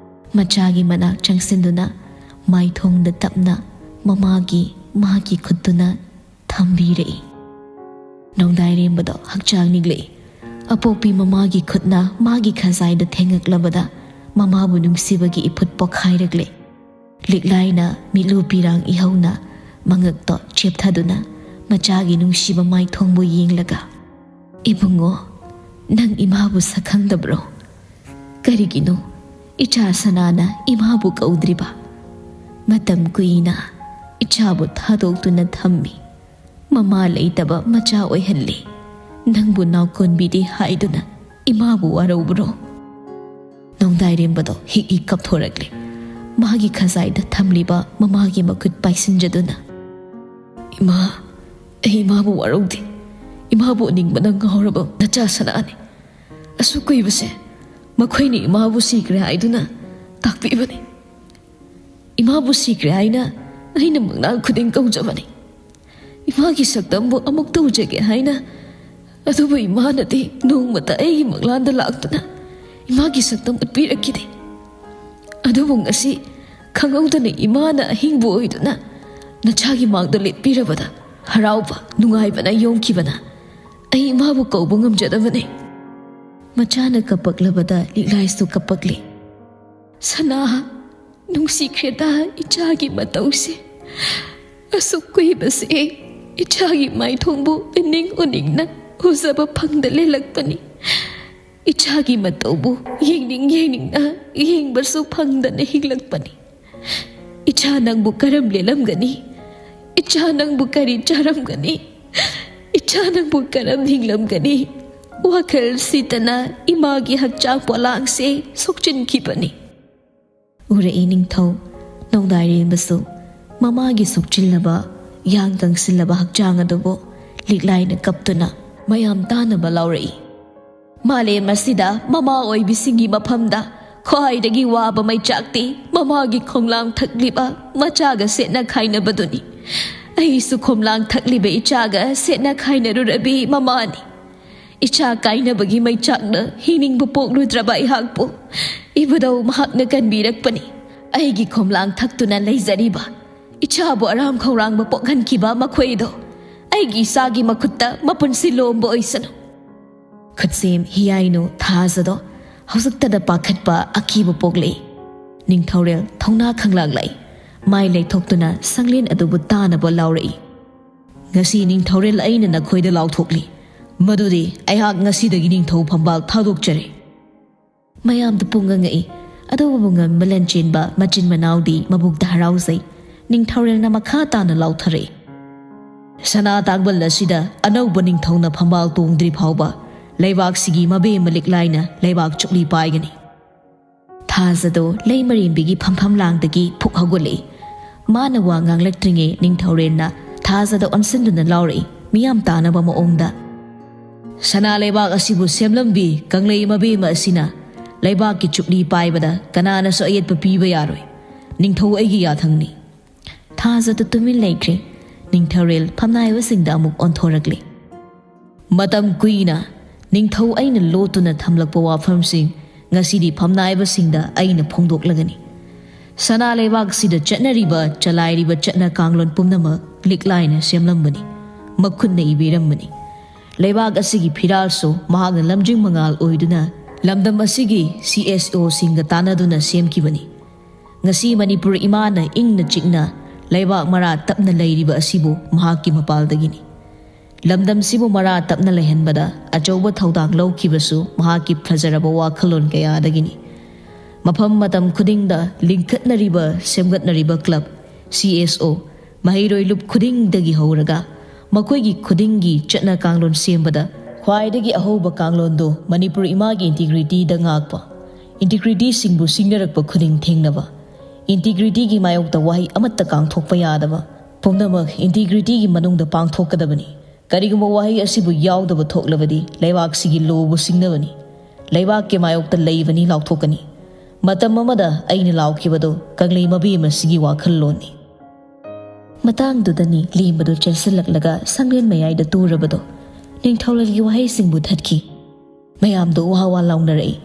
ꯃꯆꯥꯒꯤ ꯃꯅꯥꯛ ꯆꯪꯁꯤꯟꯗꯨꯅ ꯃꯥꯏꯊꯣꯡꯗ ꯇꯞꯅ ꯃꯃꯥꯒꯤ, ꯃꯥꯒꯤ ꯈꯨꯠꯇꯨꯅ ꯊꯝꯕꯤꯔꯛꯏ꯫ ꯅꯣꯡꯗꯥꯏꯔꯦꯝꯕꯗꯣ ꯍꯛꯆꯥꯡ ꯅꯤꯛꯂꯛꯏ꯫ ꯑꯄꯣꯛꯄꯤ ꯃꯃꯥꯒꯤ ꯈꯨꯠꯅ ꯃꯥꯒꯤ ꯈꯖꯥꯏꯗ ꯊꯦꯡꯉꯛꯂꯕꯗ ꯃꯃꯥꯕꯨ ꯅꯨꯡꯁꯤꯕꯒꯤ ꯏꯐꯨꯠ ꯄꯣꯛꯈꯥꯏꯔꯛꯂꯦ꯫ ꯂꯤꯛꯂꯥꯏꯅ ꯃꯤꯠꯂꯨ ꯄꯤꯔꯥꯡ ꯏꯍꯧꯅ ꯃꯉꯛꯇꯣ ꯆꯦꯞꯊꯗꯨꯅ ꯃꯆꯥꯒꯤ ꯅꯨꯡꯁꯤꯕ ꯃꯥꯏꯊꯣꯡꯕꯨ ꯌꯦꯡꯂꯒ, "ꯏꯕꯨꯡꯉꯣ, ꯅꯪ ꯏꯃꯥꯕꯨ ꯁꯛꯈꯪꯗꯕ꯭ꯔꯣ? ꯀꯔꯤꯒꯤꯅꯣ ꯏꯆꯥ ꯁꯅꯥꯅ ꯏꯃꯥꯕꯨ ꯀꯧꯗ꯭ꯔꯤꯕ? ꯃꯇꯝ ꯀꯨꯏꯅ ꯏꯆꯥꯕꯨ ꯊꯥꯗꯣꯛꯇꯨꯅ ꯊꯝꯃꯤ꯫ ꯃꯃꯥ ꯂꯩꯇꯕ ꯃꯆꯥ ꯑꯣꯏꯍꯜꯂꯤ꯫ ꯅꯪꯕꯨ ꯅꯥꯎꯀꯣꯟꯕꯤꯗꯤ ꯍꯥꯏꯗꯨꯅ ꯏꯃꯥꯕꯨ ꯋꯥꯔꯧꯕ꯭ꯔꯣ?" ꯅꯣꯡꯗꯥꯏꯔꯦꯝꯕꯗꯣ ꯍꯤꯛ ꯍꯤꯛ ꯀꯞꯊꯣꯔꯛꯂꯦ꯫ ꯃꯥꯒꯤ ꯈꯖꯥꯏꯗ ꯊꯝꯂꯤꯕ ꯃꯃꯥꯒꯤ ꯃꯈꯨꯠ ꯄꯥꯏꯁꯤꯟꯖꯗꯨꯅ, "ꯏꯃꯥ, ꯑꯩ ꯏꯃꯥꯕꯨ ꯋꯥꯔꯧꯗꯦ꯫ ꯏꯃꯥꯕꯨ ꯎꯅꯤꯡꯕꯅ ꯉꯥꯎꯔꯕ ꯅꯆꯥ ꯁꯅꯥꯅꯤ꯫ ꯑꯁꯨꯛ ꯀꯨꯏꯕꯁꯦ ꯃꯈꯣꯏꯅ ꯏꯃꯥꯕꯨ ꯁꯤꯈ꯭ꯔꯦ ꯍꯥꯏꯗꯨꯅ ꯇꯥꯛꯄꯤꯕꯅꯤ꯫ ꯏꯃꯥꯕꯨ ꯁꯤꯈ꯭ꯔꯦ ꯍꯥꯏꯅ ꯑꯩꯅ ꯃꯪꯂꯥꯟ ꯈꯨꯗꯤꯡ ꯀꯧꯖꯕꯅꯤ꯫ ꯏꯃꯥꯒꯤ ꯁꯛꯇꯝꯕꯨ ꯑꯃꯨꯛꯇ ꯎꯖꯒꯦ ꯍꯥꯏꯅ꯫ ꯑꯗꯨꯕꯨ ꯏꯃꯥꯅꯗꯤ ꯅꯣꯡꯃꯇ ꯑꯩꯒꯤ ꯃꯪꯂꯥꯟꯗ ꯂꯥꯛꯇꯨꯅ ꯏꯃꯥꯒꯤ ꯁꯛꯇꯝ ꯎꯠꯄꯤꯔꯛꯈꯤꯗꯦ꯫ ꯑꯗꯨꯕꯨ ꯉꯁꯤ ꯈꯪꯍꯧꯗꯅ ꯏꯃꯥꯅ ꯑꯍꯤꯡꯕ ꯑꯣꯏꯗꯨꯅ ꯅꯆꯥꯒꯤ ꯃꯥꯡꯗ ꯂꯦꯞꯄꯤꯔꯕꯗ ꯍꯔꯥꯎꯕ, ꯅꯨꯡꯉꯥꯏꯕꯅ ꯌꯣꯝꯈꯤꯕꯅ ꯑꯩ ꯏꯃꯥꯕꯨ ꯀꯧꯕ ꯉꯝꯖꯗꯕꯅꯤ꯫" ꯃꯆꯥꯅ ꯀꯞꯄꯛꯂꯕꯗ ꯂꯤꯛꯂꯥꯏꯁꯨ ꯀꯞꯄꯛꯂꯤ꯫ "ꯁꯅꯥ, ꯅꯨꯡꯁꯤꯈ꯭ꯔꯦꯗ ꯏꯆꯥꯒꯤ ꯃꯇꯧꯁꯦ꯫ ꯑꯁꯨꯛ ꯀꯨꯏꯕꯁꯦ ꯏꯆꯥꯒꯤ ꯃꯥꯏꯊꯣꯡꯕꯨ ꯎꯅꯤꯡ ꯎꯅꯤꯡꯅ ꯎꯖꯕ ꯐꯪꯗ ꯂꯦꯜꯂꯛꯄꯅꯤ꯫ ꯏꯆꯥꯒꯤ ꯃꯇꯧꯕꯨ ꯌꯦꯡꯅꯤꯡ ꯌꯦꯡꯅꯤꯡꯅ ꯌꯦꯡꯕꯁꯨ ꯐꯪꯗꯅ ꯍꯤꯡꯂꯛꯄꯅꯤ꯫ ꯏꯆꯥ ꯅꯪꯕꯨ ꯀꯔꯝ ꯂꯦꯜꯂꯝꯒꯅꯤ? ꯏꯆꯥ ꯅꯪꯕꯨ ꯀꯔꯤ ꯆꯥꯔꯝꯒꯅꯤ? ꯏꯆꯥ ꯅꯪꯕꯨ ꯀꯔꯝ ꯍꯤꯡꯂꯝꯒꯅꯤ? ꯋꯥꯈꯜ ꯁꯤꯇꯅ ꯏꯃꯥꯒꯤ ꯍꯛꯆꯥꯡ ꯄꯣꯂꯥꯡꯁꯦ ꯁꯣꯛꯆꯤꯟꯈꯤꯕꯅꯤ꯫ ꯎꯔꯛꯏ ꯅꯤꯡꯊꯧ ꯅꯣꯡꯗꯥꯏꯔꯦꯝꯕꯁꯨ ꯃꯃꯥꯒꯤ ꯁꯣꯛꯆꯤꯜꯂꯕ, ꯌꯥꯡ ꯀꯪꯁꯤꯜꯂꯕ ꯍꯛꯆꯥꯡ ꯑꯗꯨꯕꯨ ꯂꯤꯛꯂꯥꯏꯅ ꯀꯞꯇꯨꯅ ꯃꯌꯥꯝ ꯇꯥꯅꯕ ꯂꯥꯎꯔꯛꯏ꯫ ꯃꯥꯂꯦꯝ ꯑꯁꯤꯗ ꯃꯃꯥ ꯑꯣꯏꯕꯤꯁꯤꯡꯒꯤ ꯃꯐꯝꯗ ꯈ꯭ꯋꯥꯏꯗꯒꯤ ꯋꯥꯕ ꯃꯩꯆꯥꯛꯇꯤ ꯃꯃꯥꯒꯤ ꯈꯣꯡꯂꯥꯡ ꯊꯛꯂꯤꯕ ꯃꯆꯥꯒ ꯁꯦꯠꯅ ꯈꯥꯏꯅꯕꯗꯨꯅꯤ꯫ ꯑꯩꯁꯨ ꯈꯣꯝꯂꯥꯡ ꯊꯛꯂꯤꯕ ꯏꯆꯥꯒ ꯁꯦꯠꯅ ꯈꯥꯏꯅꯔꯨꯔꯕꯤ ꯃꯃꯥꯅꯤ꯫ ꯏꯆꯥ ꯀꯥꯏꯅꯕꯒꯤ ꯃꯩꯆꯥꯛꯅ ꯍꯤꯡꯅꯤꯡꯕ ꯄꯣꯛꯂꯨꯗ꯭ꯔꯕ ꯑꯩꯍꯥꯛꯄꯨ ꯏꯕꯨꯙꯧ ꯃꯍꯥꯛꯅ ꯀꯟꯕꯤꯔꯛꯄꯅꯤ꯫ ꯑꯩꯒꯤ ꯈꯣꯝꯂꯥꯡ ꯊꯛꯇꯨꯅ ꯂꯩꯖꯔꯤꯕ ꯏꯆꯥꯕꯨ ꯑꯔꯥꯝ ꯈꯧꯔꯥꯡꯕ ꯄꯣꯛꯍꯟꯈꯤꯕ ꯃꯈꯣꯏꯗꯣ ꯑꯩꯒꯤ ꯏꯆꯥꯒꯤ ꯃꯈꯨꯠꯇ ꯃꯄꯨꯟꯁꯤ ꯂꯣꯝꯕ ꯑꯣꯏꯁꯅꯨ꯫ ꯈꯨꯠꯁꯦꯝ ꯍꯤꯌꯥꯏꯅꯨ ꯊꯥꯖꯗꯣ ꯍꯧꯖꯤꯛꯇꯗ ꯄꯥꯈꯠꯄ ꯑꯀꯤꯕ ꯄꯣꯛꯂꯛꯏ꯫ ꯅꯤꯡꯊꯧꯔꯦꯜ ꯊꯧꯅꯥ ꯈꯪꯂꯥꯛꯂꯛꯏ꯫ ꯃꯥꯏ ꯂꯩꯊꯣꯛꯇꯨꯅ ꯁꯪꯂꯦꯟ ꯑꯗꯨꯕꯨ ꯇꯥꯅꯕ ꯂꯥꯎꯔꯛꯏ꯫ "ꯉꯁꯤ ꯅꯤꯡꯊꯧꯔꯦꯜ ꯑꯩꯅ ꯅꯈꯣꯏꯗ ꯂꯥꯎꯊꯣꯛꯂꯤ꯫ ꯃꯗꯨꯗꯤ ꯑꯩꯍꯥꯛ ꯉꯁꯤꯗꯒꯤ ꯅꯤꯡꯊꯧ ꯐꯝꯕꯥꯜ ꯊꯥꯗꯣꯛꯆꯔꯦ꯫" ꯃꯌꯥꯝꯗ ꯄꯨꯡꯉꯉꯛꯏ꯫ ꯑꯗꯨꯕꯨ ꯉꯝꯕ ꯂꯟꯆꯦꯟꯕ ꯃꯆꯤꯟ ꯃꯅꯥꯎꯗꯤ ꯃꯕꯨꯛꯇ ꯍꯔꯥꯎꯖꯩ꯫ ꯅꯤꯡꯊꯧꯔꯦꯜꯅ ꯃꯈꯥ ꯇꯥꯅ ꯂꯥꯎꯊꯔꯛꯏ꯫ "ꯁꯅꯥ ꯇꯥꯡꯕꯜ ꯑꯁꯤꯗ ꯑꯅꯧꯕ ꯅꯤꯡꯊꯧꯅ ꯐꯝꯕꯥꯜ ꯇꯣꯡꯗ꯭ꯔꯤ ꯐꯥꯎꯕ ꯂꯩꯕꯥꯛꯁꯤꯒꯤ ꯃꯕꯦꯝꯃ ꯂꯤꯛꯂꯥꯏꯅ ꯂꯩꯕꯥꯛ ꯆꯨꯞꯂꯤ ꯄꯥꯏꯒꯅꯤ꯫" ꯊꯥꯖꯗꯣ ꯂꯩ ꯃꯔꯦꯝꯕꯤꯒꯤ ꯐꯝꯐꯝ ꯂꯥꯡꯗꯒꯤ ꯐꯨꯛ ꯍꯧꯒꯠꯂꯛꯏ꯫ ꯃꯥꯅ ꯋꯥ ꯉꯥꯡꯂꯛꯇ꯭ꯔꯤꯉꯩ ꯅꯤꯡꯊꯧꯔꯦꯜꯅ ꯊꯥꯖꯗ ꯑꯣꯟꯁꯤꯟꯗꯨꯅ ꯂꯥꯎꯔꯛꯏ, ꯃꯤꯌꯥꯝ ꯇꯥꯅꯕ ꯃꯑꯣꯡꯗ꯫ "ꯁꯅꯥ ꯂꯩꯕꯥꯛ ꯑꯁꯤꯕꯨ ꯁꯦꯝꯂꯝꯕꯤ ꯀꯪꯂꯩ ꯃꯕꯦꯝꯃ ꯑꯁꯤꯅ ꯂꯩꯕꯥꯛꯀꯤ ꯆꯨꯞꯂꯤ ꯄꯥꯏꯕꯗ ꯀꯅꯥꯅꯁꯨ ꯑꯌꯦꯠꯄ ꯄꯤꯕ ꯌꯥꯔꯣꯏ꯫ ꯅꯤꯡꯊꯧ ꯑꯩꯒꯤ ꯌꯥꯊꯪꯅꯤ꯫" ꯊꯥꯖꯗ ꯇꯨꯃꯤꯟ ꯂꯩꯈ꯭ꯔꯦ꯫ ꯅꯤꯡꯊꯧꯔꯦꯜ ꯐꯝꯅꯥꯏꯕꯁꯤꯡꯗ ꯑꯃꯨꯛ ꯑꯣꯟꯊꯣꯔꯛꯂꯤ꯫ "ꯃꯇꯝ ꯀꯨꯏꯅ ꯅꯤꯡꯊꯧ ꯑꯩꯅ ꯂꯣꯠꯇꯨꯅ ꯊꯝꯂꯛꯄ ꯋꯥꯐꯝꯁꯤꯡ ꯉꯁꯤꯗꯤ ꯐꯝꯅꯥꯏꯕꯁꯤꯡꯗ ꯑꯩꯅ ꯐꯣꯡꯗꯣꯛꯂꯒꯅꯤ꯫ ꯁꯅꯥ ꯂꯩꯕꯥꯛꯁꯤꯗ ꯆꯠꯅꯔꯤꯕ ꯆꯂꯥꯏꯔꯤꯕ ꯆꯠꯅ ꯀꯥꯡꯂꯣꯟ ꯄꯨꯝꯅꯃꯛ ꯂꯤꯛꯂꯥꯏꯅ ꯁꯦꯝꯂꯝꯕꯅꯤ, ꯃꯈꯨꯠꯅ ꯏꯕꯤꯔꯝꯕꯅꯤ꯫ ꯂꯩꯕꯥꯛ ꯑꯁꯤꯒꯤ ꯐꯤꯔꯥꯜꯁꯨ ꯃꯍꯥꯛꯅ ꯂꯝꯖꯤꯡ ꯃꯉꯥꯜ ꯑꯣꯏꯗꯨꯅ ꯂꯝꯗꯝ ꯑꯁꯤꯒꯤ ꯁꯤ ꯑꯦꯁ ꯑꯣꯁꯤꯡꯒ ꯇꯥꯟꯅꯗꯨꯅ ꯁꯦꯝꯈꯤꯕꯅꯤ꯫ ꯉꯁꯤ ꯃꯅꯤꯄꯨꯔ ꯏꯃꯥꯅ ꯏꯪꯅ ꯆꯤꯛꯅ ꯂꯩꯕꯥꯛ ꯃꯔꯥ ꯇꯞꯅ ꯂꯩꯔꯤꯕ ꯑꯁꯤꯕꯨ ꯃꯍꯥꯛꯀꯤ ꯃꯄꯥꯜꯗꯒꯤꯅꯤ꯫" ꯂꯝꯗꯝꯁꯤꯕꯨ ꯃꯔꯥ ꯇꯞꯅ ꯂꯩꯍꯟꯕꯗ ꯑꯆꯧꯕ ꯊꯧꯗꯥꯡ ꯂꯧꯈꯤꯕꯁꯨ ꯃꯍꯥꯛꯀꯤ ꯐꯖꯔꯕ ꯋꯥꯈꯜꯂꯣꯟ ꯀꯌꯥꯗꯒꯤꯅꯤ꯫ ꯃꯐꯝ ꯃꯇꯝ ꯈꯨꯗꯤꯡꯗ ꯂꯤꯡꯈꯠꯅꯔꯤꯕ ꯁꯦꯝꯒꯠꯅꯔꯤꯕ ꯀ꯭ꯂꯕ, ꯁꯤ ꯑꯦꯁ ꯑꯣ, ꯃꯍꯩꯔꯣꯏ ꯂꯨꯞ ꯈꯨꯗꯤꯡꯗꯒꯤ ꯍꯧꯔꯒ ꯃꯈꯣꯏꯒꯤ ꯈꯨꯗꯤꯡꯒꯤ ꯆꯠꯅ ꯀꯥꯡꯂꯣꯟ ꯁꯦꯝꯕꯗ ꯈ꯭ꯋꯥꯏꯗꯒꯤ ꯑꯍꯧꯕ ꯀꯥꯡꯂꯣꯟꯗꯨ ꯃꯅꯤꯄꯨꯔ ꯏꯃꯥꯒꯤ ꯏꯟꯇꯤꯒ꯭ꯔꯤꯇꯤꯗ ꯉꯥꯛꯄ, ꯏꯟꯇꯤꯒ꯭ꯔꯤꯇꯤꯁꯤꯡꯕꯨ ꯁꯤꯡꯅꯔꯛꯄ ꯈꯨꯗꯤꯡ ꯊꯦꯡꯅꯕ, ꯏꯟꯇꯤꯒ꯭ꯔꯤꯇꯤꯒꯤ ꯃꯥꯌꯣꯛꯇ ꯋꯥꯍꯩ ꯑꯃꯠꯇ ꯀꯥꯡꯊꯣꯛꯄ ꯌꯥꯗꯕ, ꯄꯨꯝꯅꯃꯛ ꯏꯟꯇꯤꯒ꯭ꯔꯤꯇꯤꯒꯤ ꯃꯅꯨꯡꯗ ꯄꯥꯡꯊꯣꯛꯀꯗꯕꯅꯤ꯫ ꯀꯔꯤꯒꯨꯝꯕ ꯋꯥꯍꯩ ꯑꯁꯤꯕꯨ ꯌꯥꯎꯗꯕ ꯊꯣꯛꯂꯕꯗꯤ ꯂꯩꯕꯥꯛꯁꯤꯒꯤ ꯂꯣꯕꯨ ꯁꯤꯡꯅꯕꯅꯤ, ꯂꯩꯕꯥꯛꯀꯤ ꯃꯥꯌꯣꯛꯇ ꯂꯩꯕꯅꯤ ꯂꯥꯎꯊꯣꯛꯀꯅꯤ꯫ ꯃꯇꯝ ꯑꯃꯗ ꯑꯩꯅ ꯂꯥꯎꯈꯤꯕꯗꯨ ꯀꯪꯂꯩ ꯃꯕꯦꯝ ꯑꯁꯤꯒꯤ ꯋꯥꯈꯜꯂꯣꯟꯅꯤ꯫ ꯃꯇꯥꯡꯗꯨꯗꯅꯤ ꯂꯦꯝꯕꯗꯨ ꯆꯦꯟꯁꯤꯜꯂꯛꯂꯒ ꯁꯪꯂꯦꯟ ꯃꯌꯥꯏꯗ ꯇꯨꯔꯕꯗꯣ꯫ ꯅꯤꯡꯊꯧꯔꯦꯜꯒꯤ ꯋꯥꯍꯩꯁꯤꯡꯕꯨ ꯊꯠꯈꯤ꯫ ꯃꯌꯥꯝꯗꯨ ꯋꯥ ꯋꯥ ꯂꯥꯎꯅꯔꯛꯏ꯫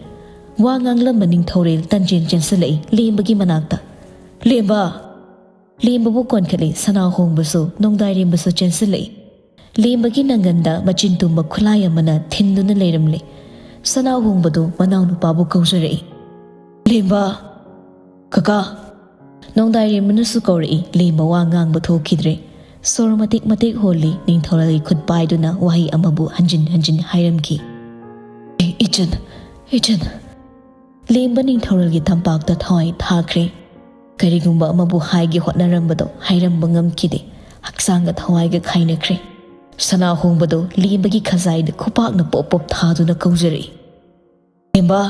ꯋꯥ ꯉꯥꯡꯂꯝꯕ ꯅꯤꯡꯊꯧꯔꯦꯜ ꯇꯟꯖꯦꯟ ꯆꯦꯟꯁꯤꯜꯂꯛꯏ ꯂꯦꯝꯕꯒꯤ ꯃꯅꯥꯛꯇ꯫ "ꯂꯦꯝꯕ!" ꯂꯦꯝꯕꯕꯨ ꯀꯣꯟꯈꯠꯂꯤ ꯁꯅꯥꯍꯣꯡꯕꯁꯨ ꯅꯣꯡꯗꯥꯏꯔꯦꯝꯕꯁꯨ ꯆꯦꯟꯁꯤꯜꯂꯛꯏ꯫ ꯂꯦꯝꯕꯒꯤ ꯅꯪꯒꯟꯗ ꯃꯆꯤꯟ ꯇꯨꯝꯕ ꯈꯨꯠꯂꯥꯏ ꯑꯃꯅ ꯊꯤꯟꯗꯨꯅ ꯂꯩꯔꯝꯂꯦ꯫ ꯁꯅꯥꯍꯣꯡꯕꯗꯨ ꯃꯅꯥꯎꯅꯨꯄꯥꯕꯨ ꯀꯧꯖꯔꯛꯏ꯫ "ꯂꯦꯝꯕ!" "ꯀꯀꯥ!" ꯅꯣꯡꯗꯥꯏꯔꯦꯝꯕꯅꯁꯨ ꯀꯧꯔꯛꯏ꯫ ꯂꯦꯝꯕ ꯋꯥ ꯉꯥꯡꯕ ꯊꯣꯛꯈꯤꯗ꯭ꯔꯦ꯫ ꯁꯣꯔ ꯃꯇꯦꯛ ꯃꯇꯦꯛ ꯍꯣꯜꯂꯤ꯫ ꯅꯤꯡꯊꯧꯔꯦꯜꯒꯤ ꯈꯨꯠ ꯄꯥꯏꯗꯨꯅ ꯋꯥꯍꯩ ꯑꯃꯕꯨ ꯍꯟꯖꯤꯟ ꯍꯟꯖꯤꯟ ꯍꯥꯏꯔꯝꯈꯤ꯫ "ꯏꯆꯟ, ꯏꯆꯟ!" ꯂꯦꯝꯕ ꯅꯤꯡꯊꯧꯔꯦꯜꯒꯤ ꯇꯝꯄꯥꯛꯇ ꯊꯋꯥꯏ ꯊꯥꯈ꯭ꯔꯦ꯫ ꯀꯔꯤꯒꯨꯝꯕ ꯑꯃꯕꯨ ꯍꯥꯏꯒꯦ ꯍꯣꯠꯅꯔꯝꯕꯗꯣ ꯍꯥꯏꯔꯝꯕ ꯉꯝꯈꯤꯗꯦ꯫ ꯍꯛꯆꯥꯡꯒ ꯊꯋꯥꯏꯒ ꯈꯥꯏꯅꯈ꯭ꯔꯦ꯫ ꯁꯅꯥꯍꯣꯡꯕꯗꯣ ꯂꯦꯝꯕꯒꯤ ꯈꯖꯥꯏꯗ ꯈꯨꯄꯥꯛꯅ ꯄꯣꯞ ꯄꯣꯞ ꯊꯥꯗꯨꯅ ꯀꯧꯖꯔꯛꯏ꯫ "ꯂꯦꯝꯕ!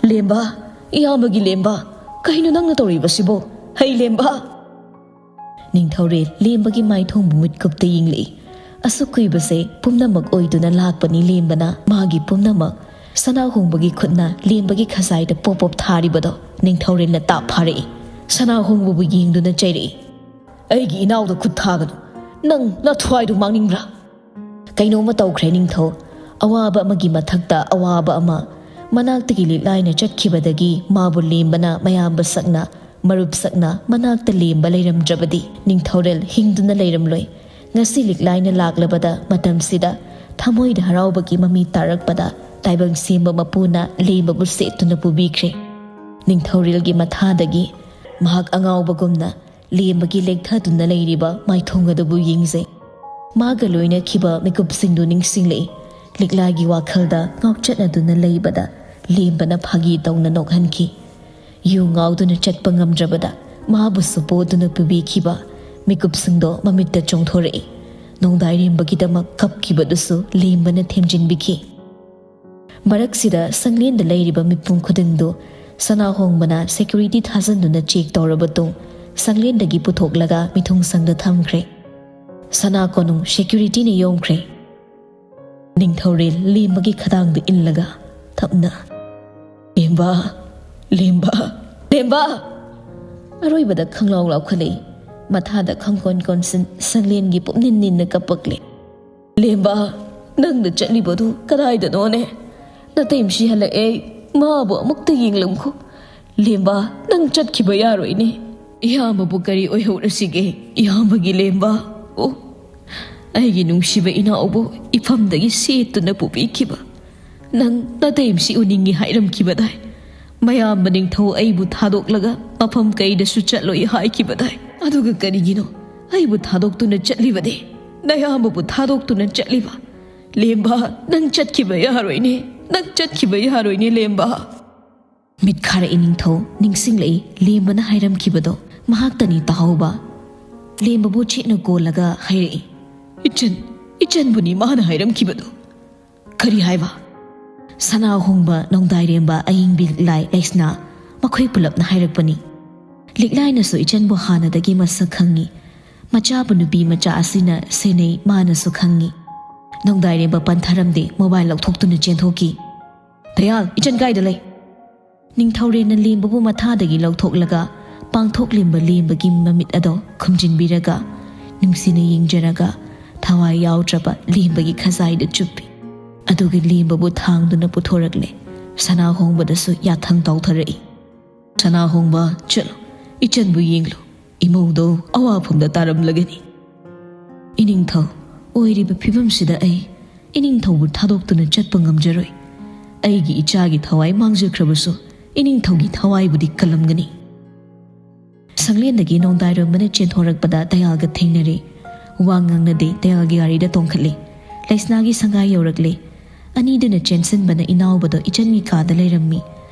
ꯂꯦꯝꯕ! ꯏꯌꯥꯝꯕꯒꯤ ꯂꯦꯝꯕ! ꯀꯩꯅꯣ ꯅꯪꯅ ꯇꯧꯔꯤꯕꯁꯤꯕꯣ? ꯍꯩ ꯂꯦꯝꯕ!" ꯅꯤꯡꯊꯧꯔꯦꯜ ꯂꯦꯝꯕꯒꯤ ꯃꯥꯏꯊꯣꯡꯕꯨ ꯃꯤꯠꯀꯨꯞꯇ ꯌꯦꯡꯂꯛꯏ꯫ ꯑꯁꯨꯛ ꯀꯨꯏꯕꯁꯦ ꯄꯨꯝꯅꯃꯛ ꯑꯣꯏꯗꯨꯅ ꯂꯥꯛꯄꯅꯤ ꯂꯦꯝꯕꯅ ꯃꯥꯒꯤ ꯄꯨꯝꯅꯃꯛ꯫ ꯁꯅꯥꯍꯣꯡꯕꯒꯤ ꯈꯨꯠꯅ ꯂꯦꯝꯕꯒꯤ ꯈꯖꯥꯏꯗ ꯄꯣꯞ ꯄꯣꯞ ꯊꯥꯔꯤꯕꯗꯣ ꯅꯤꯡꯊꯧꯔꯦꯜꯅ ꯇꯥꯞ ꯐꯥꯔꯛꯏ꯫ ꯁꯅꯥꯍꯣꯡꯕꯕꯨ ꯌꯦꯡꯗꯨꯅ ꯆꯩꯔꯛꯏ꯫ "ꯑꯩꯒꯤ ꯏꯅꯥꯎꯗ ꯈꯨꯠ ꯊꯥꯒꯅꯨ꯫ ꯅꯪ ꯅꯊ꯭ꯋꯥꯏꯗꯨ ꯃꯥꯡꯅꯤꯡꯕ꯭ꯔꯥ? ꯀꯩꯅꯣꯝꯃ ꯇꯧꯈ꯭ꯔꯦ ꯅꯤꯡꯊꯧ꯫ ꯑꯋꯥꯕ ꯑꯃꯒꯤ ꯃꯊꯛꯇ ꯑꯋꯥꯕ ꯑꯃ꯫ ꯃꯅꯥꯛꯇꯒꯤ ꯂꯤꯛꯂꯥꯏꯅ ꯆꯠꯈꯤꯕꯗꯒꯤ ꯃꯥꯕꯨ ꯂꯦꯝꯕꯅ ꯃꯌꯥꯝꯕ ꯁꯛꯅ, ꯃꯔꯨꯞ ꯁꯛꯅ ꯃꯅꯥꯛꯇ ꯂꯦꯝꯕ ꯂꯩꯔꯝꯗ꯭ꯔꯕꯗꯤ ꯅꯤꯡꯊꯧꯔꯦꯜ ꯍꯤꯡꯗꯨꯅ ꯂꯩꯔꯝꯂꯣꯏ꯫ ꯉꯁꯤ ꯂꯤꯛꯂꯥꯏꯅ ꯂꯥꯛꯂꯕꯗ ꯃꯇꯝꯁꯤꯗ ꯊꯃꯣꯏꯗ ꯍꯔꯥꯎꯕꯒꯤ ꯃꯃꯤ ꯇꯥꯔꯛꯄꯗ ꯇꯥꯏꯕꯪ ꯁꯦꯝꯕ ꯃꯄꯨꯅ ꯂꯦꯝꯕꯕꯨ ꯁꯦꯠꯇꯨꯅ ꯄꯨꯕꯤꯈ꯭ꯔꯦ꯫ ꯅꯤꯡꯊꯧꯔꯦꯜꯒꯤ ꯃꯊꯥꯗꯒꯤ ꯃꯍꯥꯛ ꯑꯉꯥꯎꯕꯒꯨꯝꯅ ꯂꯦꯝꯕꯒꯤ ꯂꯦꯛꯊꯗꯨꯅ ꯂꯩꯔꯤꯕ ꯃꯥꯏꯊꯣꯡ ꯑꯗꯨꯕꯨ ꯌꯦꯡꯖꯩ꯫ ꯃꯥꯒ ꯂꯣꯏꯅꯈꯤꯕ ꯃꯤꯀꯨꯞꯁꯤꯡꯗꯨ ꯅꯤꯡꯁꯤꯡꯂꯛꯏ꯫ ꯂꯤꯛꯂꯥꯒꯤ ꯋꯥꯈꯜꯗ ꯉꯥꯎꯆꯠꯅꯗꯨꯅ ꯂꯩꯕꯗ ꯂꯦꯝꯕꯅ ꯐꯥꯒꯤ ꯇꯧꯅ ꯅꯣꯛꯍꯟꯈꯤ꯫ ꯌꯨ ꯉꯥꯎꯗꯨꯅ ꯆꯠꯄ ꯉꯝꯗ꯭ꯔꯕꯗ ꯃꯥꯕꯨꯁꯨ ꯄꯣꯗꯨꯅ ꯄꯨꯕꯤꯈꯤꯕ ꯃꯤꯀꯨꯞꯁꯤꯡꯗꯣ ꯃꯃꯤꯠꯇ ꯆꯣꯡꯊꯣꯔꯛꯏ꯫ ꯅꯣꯡꯗꯥꯏꯔꯦꯝꯕꯒꯤꯗꯃꯛ ꯀꯞꯈꯤꯕꯗꯨꯁꯨ ꯂꯦꯝꯕꯅ ꯊꯦꯝꯖꯤꯟꯕꯤꯈꯤ꯫ ꯃꯔꯛꯁꯤꯗ ꯁꯪꯂꯦꯟꯗ ꯂꯩꯔꯤꯕ ꯃꯤꯄꯨꯝ ꯈꯨꯗꯤꯡꯗꯨ ꯁꯅꯥꯍꯣꯡꯕꯅ ꯁꯦꯀ꯭ꯌꯨꯔꯤꯇꯤ ꯊꯥꯖꯤꯟꯗꯨꯅ ꯆꯦꯛ ꯇꯧꯔꯕ ꯇꯨꯡ ꯁꯪꯂꯦꯟꯗꯒꯤ ꯄꯨꯊꯣꯛꯂꯒ ꯃꯤꯊꯨꯡꯁꯪꯗ ꯊꯝꯈ꯭ꯔꯦ꯫ ꯁꯅꯥ ꯀꯣꯅꯨꯡ ꯁꯦꯀ꯭ꯌꯨꯔꯤꯇꯤꯅ ꯌꯣꯝꯈ꯭ꯔꯦ꯫ ꯅꯤꯡꯊꯧꯔꯦꯜ ꯂꯦꯝꯕꯒꯤ ꯈꯗꯥꯡꯗ ꯏꯜꯂꯒ ꯇꯞꯅ, "ꯂꯦꯝꯕ, ꯂꯦꯝꯕ, ꯂꯦꯝꯕ!" ꯑꯔꯣꯏꯕꯗ ꯈꯪꯂꯥꯎ ꯂꯥꯎꯈꯠꯂꯛꯏ꯫ ꯃꯊꯥꯗ ꯈꯪꯀꯣꯟ ꯀꯣꯟꯁꯤꯟ ꯁꯪꯂꯦꯟꯒꯤ ꯄꯨꯛꯅꯤꯟ ꯅꯤꯟꯅ ꯀꯞꯄꯛꯂꯦ꯫ "ꯂꯦꯝꯕ, ꯅꯪꯅ ꯆꯠꯂꯤꯕꯗꯨ ꯀꯗꯥꯏꯗꯅꯣꯅꯦ? ꯅꯇꯩꯃꯁꯤ ꯍꯜꯂꯛꯑꯦ, ꯃꯥꯕꯨ ꯑꯃꯨꯛꯇ ꯌꯦꯡꯂꯝꯈꯣ꯫ ꯂꯦꯝꯕ, ꯅꯪ ꯆꯠꯈꯤꯕ ꯌꯥꯔꯣꯏꯅꯦ꯫ ꯏꯌꯥꯝꯕꯕꯨ ꯀꯔꯤ ꯑꯣꯏꯍꯧꯔꯁꯤꯒꯦ? ꯏꯌꯥꯝꯕꯒꯤ ꯂꯦꯝꯕ꯫ ꯑꯣ, ꯑꯩꯒꯤ ꯅꯨꯡꯁꯤꯕ ꯏꯅꯥꯎꯕꯨ ꯏꯐꯝꯗꯒꯤ ꯁꯦꯠꯇꯨꯅ ꯄꯨꯕꯤꯈꯤꯕ꯫ ꯅꯪ ꯅꯇꯩꯃꯁꯤ ꯎꯅꯤꯡꯉꯤ ꯍꯥꯏꯔꯝꯈꯤꯕꯗꯥꯏ? ꯃꯌꯥꯝꯕ ꯅꯤꯡꯊꯧ ꯑꯩꯕꯨ ꯊꯥꯗꯣꯛꯂꯒ ꯃꯐꯝ ꯀꯩꯗꯁꯨ ꯆꯠꯂꯣꯏ ꯍꯥꯏꯈꯤꯕꯗꯥꯏ? ꯑꯗꯨꯒ ꯀꯔꯤꯒꯤꯅꯣ ꯑꯩꯕꯨ ꯊꯥꯗꯣꯛꯇꯨꯅ ꯆꯠꯂꯤꯕꯗꯤ? ꯅꯌꯥꯝꯕꯕꯨ ꯊꯥꯗꯣꯛꯇꯨꯅ ꯆꯠꯂꯤꯕ? ꯂꯦꯝꯕ, ꯅꯪ ꯆꯠꯈꯤꯕ ꯌꯥꯔꯣꯏꯅꯦ, ꯅꯪ ꯆꯠꯈꯤꯕ ꯌꯥꯔꯣꯏꯅꯦ, ꯂꯦꯝꯕ!" ꯃꯤꯠ ꯈꯥꯔꯛꯏ ꯅꯤꯡꯊꯧ, ꯅꯤꯡꯁꯤꯡꯂꯛꯏ ꯂꯦꯝꯕꯅ ꯍꯥꯏꯔꯝꯈꯤꯕꯗꯣ꯫ ꯃꯍꯥꯛꯇꯅꯤ ꯇꯥꯍꯧꯕ꯫ ꯂꯦꯝꯕꯕꯨ ꯆꯦꯠꯅ ꯀꯣꯜꯂꯒ ꯍꯥꯏꯔꯛꯏ, "ꯏꯆꯟ, ꯏꯆꯟꯕꯨꯅꯤ ꯃꯥꯅ ꯍꯥꯏꯔꯝꯈꯤꯕꯗꯣ!" "ꯀꯔꯤ ꯍꯥꯏꯕ?" "ꯁꯅꯥ ꯍꯣꯡꯕ, ꯅꯣꯡꯗꯥꯏꯔꯦꯝꯕ, ꯑꯌꯤꯡꯕꯤ ꯂꯤꯛꯂꯥꯏ, ꯂꯩꯁꯅꯥ, ꯃꯈꯣꯏ ꯄꯨꯂꯞꯅ ꯍꯥꯏꯔꯛꯄꯅꯤ꯫ ꯂꯤꯛꯂꯥꯏꯅꯁꯨ ꯏꯆꯟꯕꯨ ꯍꯥꯟꯅꯗꯒꯤ ꯃꯁꯛ ꯈꯪꯉꯤ꯫ ꯃꯆꯥꯕꯨ ꯅꯨꯄꯤ ꯃꯆꯥ ꯑꯁꯤꯅ ꯁꯦꯟꯅꯩ, ꯃꯥꯅꯁꯨ ꯈꯪꯉꯤ꯫ ꯅꯣꯡꯗꯥꯏꯔꯦꯝꯕ ꯄꯟꯊꯔꯝꯗꯦ, ꯃꯣꯕꯥꯏꯜ ꯂꯧꯊꯣꯛꯇꯨꯅ ꯆꯦꯟꯊꯣꯛꯈꯤ꯫ ꯗꯌꯥꯜ, ꯏꯆꯟ ꯀꯥꯏꯗ ꯂꯩ?" ꯅꯤꯡꯊꯧꯔꯦꯜꯅ ꯂꯦꯝꯕꯕꯨ ꯃꯊꯥꯗꯒꯤ ꯂꯧꯊꯣꯛꯂꯒ ꯄꯥꯡꯊꯣꯛꯂꯤꯕ ꯂꯦꯝꯕꯒꯤ ꯃꯃꯤꯠ ꯑꯗꯣ ꯈꯨꯝꯖꯤꯟꯕꯤꯔꯒ ꯅꯨꯡꯁꯤꯅ ꯌꯦꯡꯖꯔꯒ ꯊꯋꯥꯏ ꯌꯥꯎꯗ꯭ꯔꯕ ꯂꯦꯝꯕꯒꯤ ꯈꯖꯥꯏꯗ ꯆꯨꯞꯄꯤ꯫ ꯑꯗꯨꯒ ꯂꯦꯝꯕꯕꯨ ꯊꯥꯡꯗꯨꯅ ꯄꯨꯊꯣꯔꯛꯂꯦ꯫ ꯁꯅꯥꯍꯣꯡꯕꯗꯁꯨ ꯌꯥꯊꯪ ꯇꯧꯊꯔꯛꯏ꯫ "ꯁꯅꯥꯍꯣꯡꯕ, ꯆꯠꯂꯣ, ꯏꯆꯟꯕꯨ ꯌꯦꯡꯂꯨ꯫ ꯏꯃꯧꯗꯣ ꯑꯋꯥꯐꯝꯗ ꯇꯥꯔꯝꯂꯒꯅꯤ꯫ ꯏꯅꯤꯡꯊꯧ, ꯑꯣꯏꯔꯤꯕ ꯐꯤꯕꯝꯁꯤꯗ ꯑꯩ ꯏꯅꯤꯡꯊꯧꯕꯨ ꯊꯥꯗꯣꯛꯇꯨꯅ ꯆꯠꯄ ꯉꯝꯖꯔꯣꯏ꯫ ꯑꯩꯒꯤ ꯏꯆꯥꯒꯤ ꯊꯋꯥꯏ ꯃꯥꯡꯖꯈ꯭ꯔꯕꯁꯨ ꯏꯅꯤꯡꯊꯧꯒꯤ ꯊꯋꯥꯏꯕꯨꯗꯤ ꯀꯜꯂꯝꯒꯅꯤ꯫" ꯁꯪꯂꯦꯟꯗꯒꯤ ꯅꯣꯡꯗꯥꯏꯔꯣꯝꯕꯅ ꯆꯦꯟꯊꯣꯔꯛꯄꯗ ꯗꯌꯥꯜꯒ ꯊꯦꯡꯅꯔꯦ꯫ ꯋꯥ ꯉꯥꯡꯅꯗꯦ, ꯇꯌꯥꯜꯒꯤ ꯒꯥꯔꯤꯗ ꯇꯣꯡꯈꯠꯂꯤ꯫ ꯂꯩꯁꯅꯥꯒꯤ ꯁꯪꯒꯥꯏ ꯌꯧꯔꯛꯂꯦ꯫ ꯑꯅꯤꯗꯨꯅ ꯆꯦꯟꯁꯤꯟꯕꯅ ꯏꯅꯥꯎꯕꯗꯣ ꯏꯆꯟꯒꯤ ꯀꯥꯗ ꯂꯩꯔꯝꯃꯤ꯫